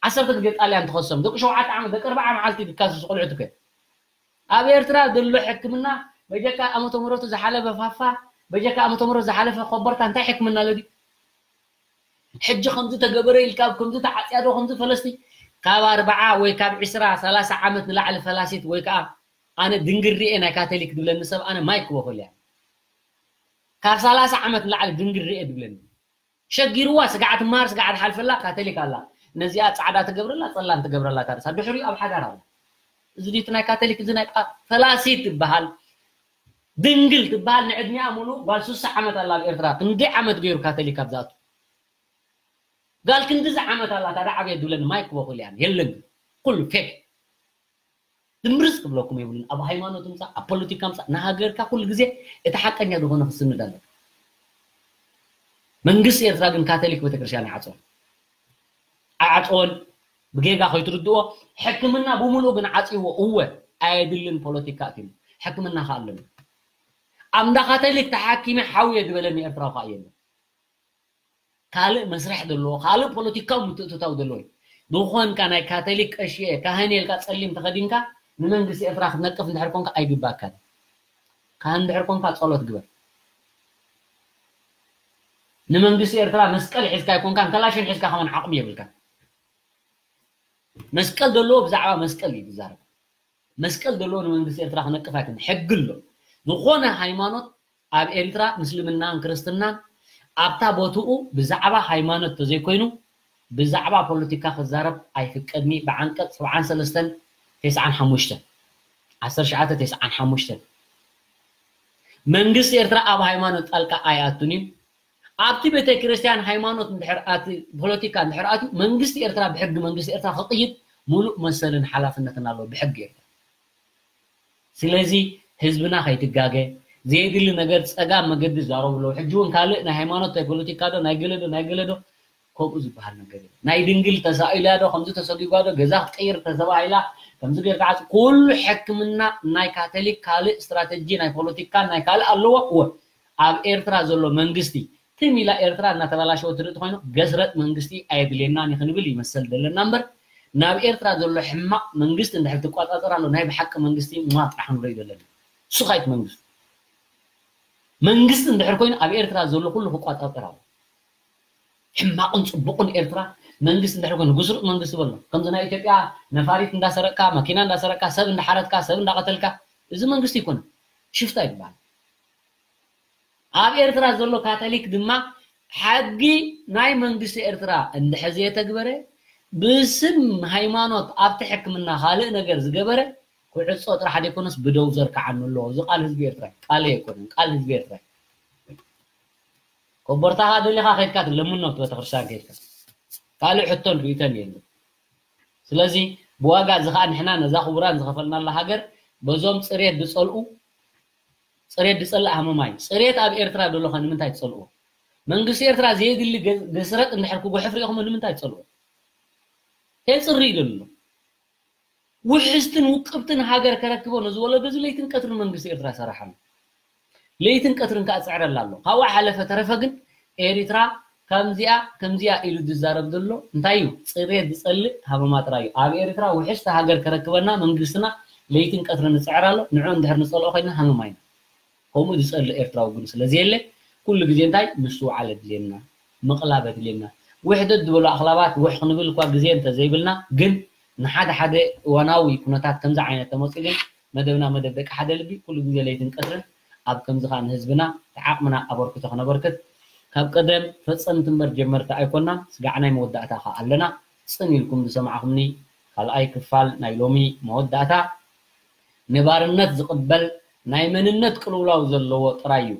ዓሰርተ ግዜ ጣልያን ትኸሶም ደቂ ሸውዓተ ዓመት ደቂ ኣርባዓ መዓልቲ ዝካሰሱ ቆልዑት እኮ ኣብ ኤርትራ ዘሎ ሕክምና በጀካ ዓመተ ምህረቱ ዝሓለፈ ፋፋ በጀካ ዓመተ ምህረት ዝሓለፈ ኮበርታ እንታይ ሕክምና ኣሎ ድዩ ሕጂ ከምዚ ተገበረ ኢልካ ኣብ ከምዚ ተዓፅያ ዶ ከምዚ ፈለስቲ ካብ ኣርባዓ ወይ ካብ ዕስራ ሰላሳ ዓመት ንላዕሊ ፈላሲት ወይ ከዓ ኣነ ድንግል ሪኤ ናይ ካቶሊክ ድብለኒ ሰብ ኣነ ማይክ ክበክል እያ ካብ ሰላሳ ዓመት ንላዕሊ ድንግል ሪኤ ድብለኒ ሸጊርዋ ስጋዕ ትመሃር ስጋዕ ትሓልፈላ ካቶሊክ ኣላ ነዚኣ ፃዕዳ ትገብረላ ፀላም ትገብረላ ታርሳ ድሕሪኡ ኣብ ሓዳር ኣላ እዚ ዲቲ ናይ ካቶሊክ እዚ ናይ ፈላሲት ትበሃል ድንግል ትበሃል ንዕድሚኣ ሙሉእ ጓል ስሳ ዓመት ኣላ ኣብ ኤርትራ ክንደይ ዓመት ገይሩ ካቶሊክ ኣብ ዝኣቱ ጋል ክንድዚ ዓመት ኣላ ታዳ ዓብየ ድብለኒ ማይክ ክበኩል እያ የለን ኩሉ ፌክ ድምርስ ክብለኩም የብሉን ኣብ ሃይማኖት ምፃእ ኣብ ፖለቲካ ምፃእ ንሃገርካ ኩሉ ግዜ እቲ ሓቀኛ ዝኾነ ክስንድ ኣለካ መንግስቲ ኤርትራ ግን ካቶሊክ ቤተክርስትያን ይዓፅወን ኣይዓፅወን ብጌጋ ከይትርድዎ ሕክምና ብምሉእ ግን ዓፅዎ እወ ኣየድልን ፖለቲካ ኣትሉ ሕክምና ከዓ ኣለና ኣብ እንዳ ካቶሊክ ተሓኪመ ሓውየ ዝበለኒ ኤርትራዊ ከዓ የለን ካልእ መስርሕ ዘለዎ ካልእ ፖለቲካዊ ምትእትታው ዘለዎ እዩ ዝኾንካ ናይ ካቶሊክ ቀሺ እየ ካህን እየ ኢልካ ፀሊም ተኸዲንካ ንመንግስቲ ኤርትራ ክትነቅፍ እንድሕር ኮንካ ኣይግባካን ካህን እንድሕር ኮንካ ፀሎት ግበር ንመንግስቲ ኤርትራ መስቀል ሒዝካ ኣይኮንካን ከላሽን ሒዝካ ከመን ዓቕሚ የብልካን መስቀል ዘለዎ ብዛዕባ መስቀል እዩ ዝዛረብ መስቀል ዘለዎ ንመንግስቲ ኤርትራ ክነቅፍ ኣይኮነን ሕጊ ኣሎ ዝኾነ ሃይማኖት ኣብ ኤርትራ ምስልምናን ክርስትናን ኣብታ ቦትኡ ብዛዕባ ሃይማኖት ተዘይኮይኑ ብዛዕባ ፖለቲካ ክዛረብ ኣይፍቀድኒ ብዓንቀፅ ሰብዓን ሰለስተን ተስዓን ሓሙሽተን ዓሰርተ ትሽዓተ ተስዓን ሓሙሽተን መንግስቲ ኤርትራ ኣብ ሃይማኖት ጣልቃ ኣይኣቱን እዩ ኣብቲ ቤተክርስትያን ሃይማኖት እንድሕር ኣቲ ፖለቲካ እንድሕር ኣትዩ መንግስቲ ኤርትራ ብሕጊ መንግስቲ ኤርትራ ክቕይድ ሙሉእ መሰልን ሓላፍነትን ኣለዎ ብሕጊ ኤርትራ ስለዚ ህዝብና ከይትጋገ ዘየድሊ ነገር ፀጋም መገዲ ዝዛረቡ ኣለዉ ሕጂ እውን ካልእ ናይ ሃይማኖት ናይ ፖለቲካ ዶ ናይ ገለ ዶ ናይ ገለ ዶ ከምኡ ዝበሃል ነገር የለን ናይ ድንግል ተሳኢላ ዶ ከምዚ ተሰጊጓ ዶ ገዛ ክትቀይር ተተባሂላ ከምዚ ጌርካ ዓፂ ኩሉ ሕክምና ናይ ካቶሊክ ካልእ ስትራተጂ ናይ ፖለቲካ ናይ ካልእ ኣለዎ እወ ኣብ ኤርትራ ዘሎ መንግስቲ ትም ኢላ ኤርትራ እናተባላሸወ ትርኢ ተኮይኑ ገስረጥ መንግስቲ ኣየድልየናን እዩ ክንብል ይመሰል ዘለና እምበር ናብ ኤርትራ ዘሎ ሕማቕ መንግስቲ እንድሕር ትቋፃፀር ኣሎ ናይ ብሓቂ መንግስቲ ማ ጥራሕ ንርኢ ዘለና ሱኻይት መንግስቲ መንግስቲ እንድሕር ኮይኑ ኣብ ኤርትራ ዘሎ ኩሉ ክቋፃፀር ኣሎ ሕማቕን ፅቡቕን ኤርትራ መንግስቲ እንድሕር ኮይኑ ጉስሩጥ መንግስቲ በሎ ከምዚ ናይ ኢትዮጵያ ነፋሪት እንዳሰረቅካ መኪና እንዳሰረቅካ ሰብ እንዳሓረትካ ሰብ እንዳቀተልካ እዚ መንግስቲ ይኮነ ሽፍታ ይበሃል ኣብ ኤርትራ ዘሎ ካቶሊክ ድማ ሓጊ ናይ መንግስቲ ኤርትራ እንድሕር ዘየተግበረ ብስም ሃይማኖት ኣብቲ ሕክምና ካልእ ነገር ዝገበረ ክዕጾ ጥራሕ ዘይኮነስ ብደውዘር ክዓኑ ኣለዎ እዚ ቃል ህዝቢ ኤርትራ ቃል ኣይኮነን ቃል ህዝቢ ኤርትራ ኮቦርታኻ ደሊኻ ከድካ ትለምኖ ቤተክርስትያን ከድካ ካልእ ሕቶን ርእቶን የለን ስለዚ ብዋጋ እዚ ከዓ ንሕና ነዛ ክቡራን ዝኸፈልናላ ሃገር በዞም ፅሬት ዝፀልኡ ፅሬት ዝፀልእ ሃመማይ ፅሬት ኣብ ኤርትራ ደሎኻ ንምንታይ ትፀልእዎ መንግስቲ ኤርትራ ዘየድሊ ገስረጥ እንድሕር ክጉሕፍ ሪኢኹሞ ንምንታይ ትፀልእዎ ተፅሪ እዩ ደሎ ውሕስትን ውቅብትን ሃገር ከረክቦ ነዚ ወለዶ እዚ ለይትን ቀትርን መንግስቲ ኤርትራ ይሰርሓሉ ለይትን ቀትርን ከዓ ይፅዕረላ ኣሎ ካብኡ ሓለፈ ተረፈ ግን ኤሪትራ ከምዚኣ ከምዚኣ ኢሉ ዝዛረብ ዘሎ እንታይ እዩ ፅሬት ዝፀልእ ሃመማ ጥራይ እዩ ኣብ ኤሪትራ ውሕስቲ ሃገር ከረክበና መንግስትና ለይትን ቀትርን ንፅዕር ኣሎ ንዑ እንድሕር ንፀልኦ ኮይና ሃመማ ኢና ከምኡ ዝፀልእ ኤርትራዊ ግን ስለዘየለ ኩሉ ግዜ እንታይ ምስትውዓል ኣድልየና ምቕላብ ኣድልየና ውሕደት ዝበሉ ኣኽላባት ውሕ ክንብል እኳ ግዜ እንተዘይብልና ግን ንሓደ ሓደ እዋናዊ ኩነታት ከምዚ ዓይነት ተመፅኡ ግን መደብና መደብ ደቂ ሓደ ልቢ ኩሉ ግዜ ለይትን ቀትርን ኣብ ከምዚ ከዓ ንህዝብና ተዓቕምና ኣበርክቶ ክነበርክት ካብ ቀደም ፈፀምቲ እምበር ጀመርቲ ኣይኮናን ስጋዕ ናይ መወዳእታ ከዓ ኣለና ፅን ኢልኩም ዝሰማዕኹምኒ ካልኣይ ክፋል ናይ ሎሚ መወዳእታ፣ ንባርነት ዝቕበል ናይ መንነት ቅልውላው ዘለዎ ጥራይ እዩ፣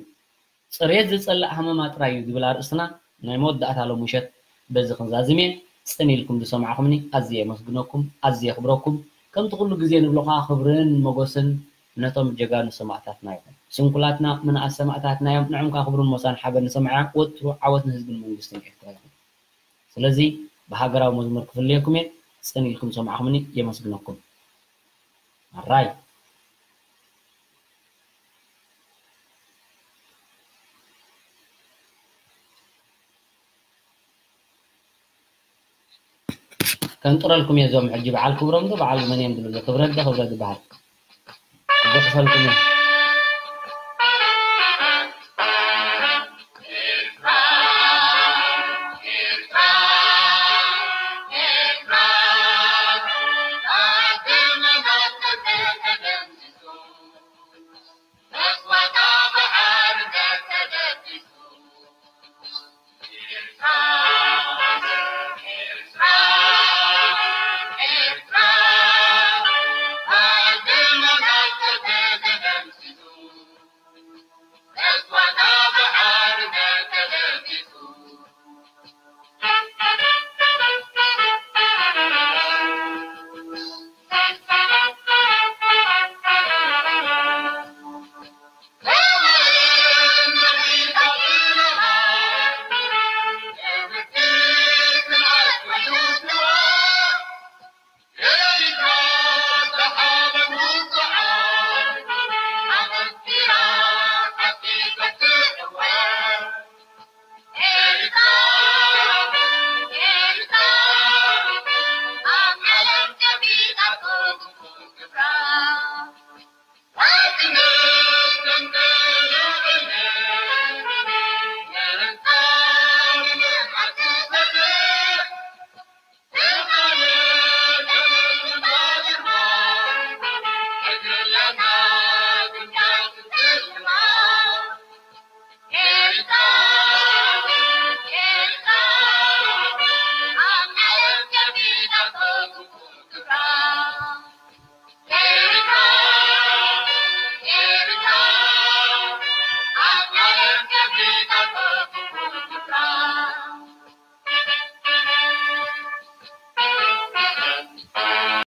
ጽሬት ዝጸልእ ሃመማ ጥራይ እዩ ዝብል ኣርእስትና ናይ መወዳእታ ሎም ምሸት በዚ ክንዛዝም እየ። ጽን ኢልኩም ዝሰማዕኹምኒ ኣዝየ የመስግነኩም፣ ኣዝየ የኽብረኩም። ከምቲ ኩሉ ግዜ ንብሎ ከኣ ክብርን ሞገስን ነቶም ጀጋኑ ሰማእታትና ይኹን። ስንኩላትና ምንኣስ ሰማእታትና እዮም። ንዕም ከኣ ክብርን ሞሳን ሓበን ንሰማዕያ። ወትሩ ዓወት ንህዝብን መንግስትን ኤርትራ ይኹን። ስለዚ ብሃገራዊ መዝሙር ክፍልየኩም እየ። ጽን ኢልኩም ዝሰማዕኹምኒ የመስግነኩም። ኣራይ። ከንጥረልኩም እየ እዞም ሕጂ በዓል ክብሮም ዶ በዓል መን እዮም ዝብሉ? ክብረት ዶ ክብረት ዝበሃል? ክገሕፈልኩም እየ።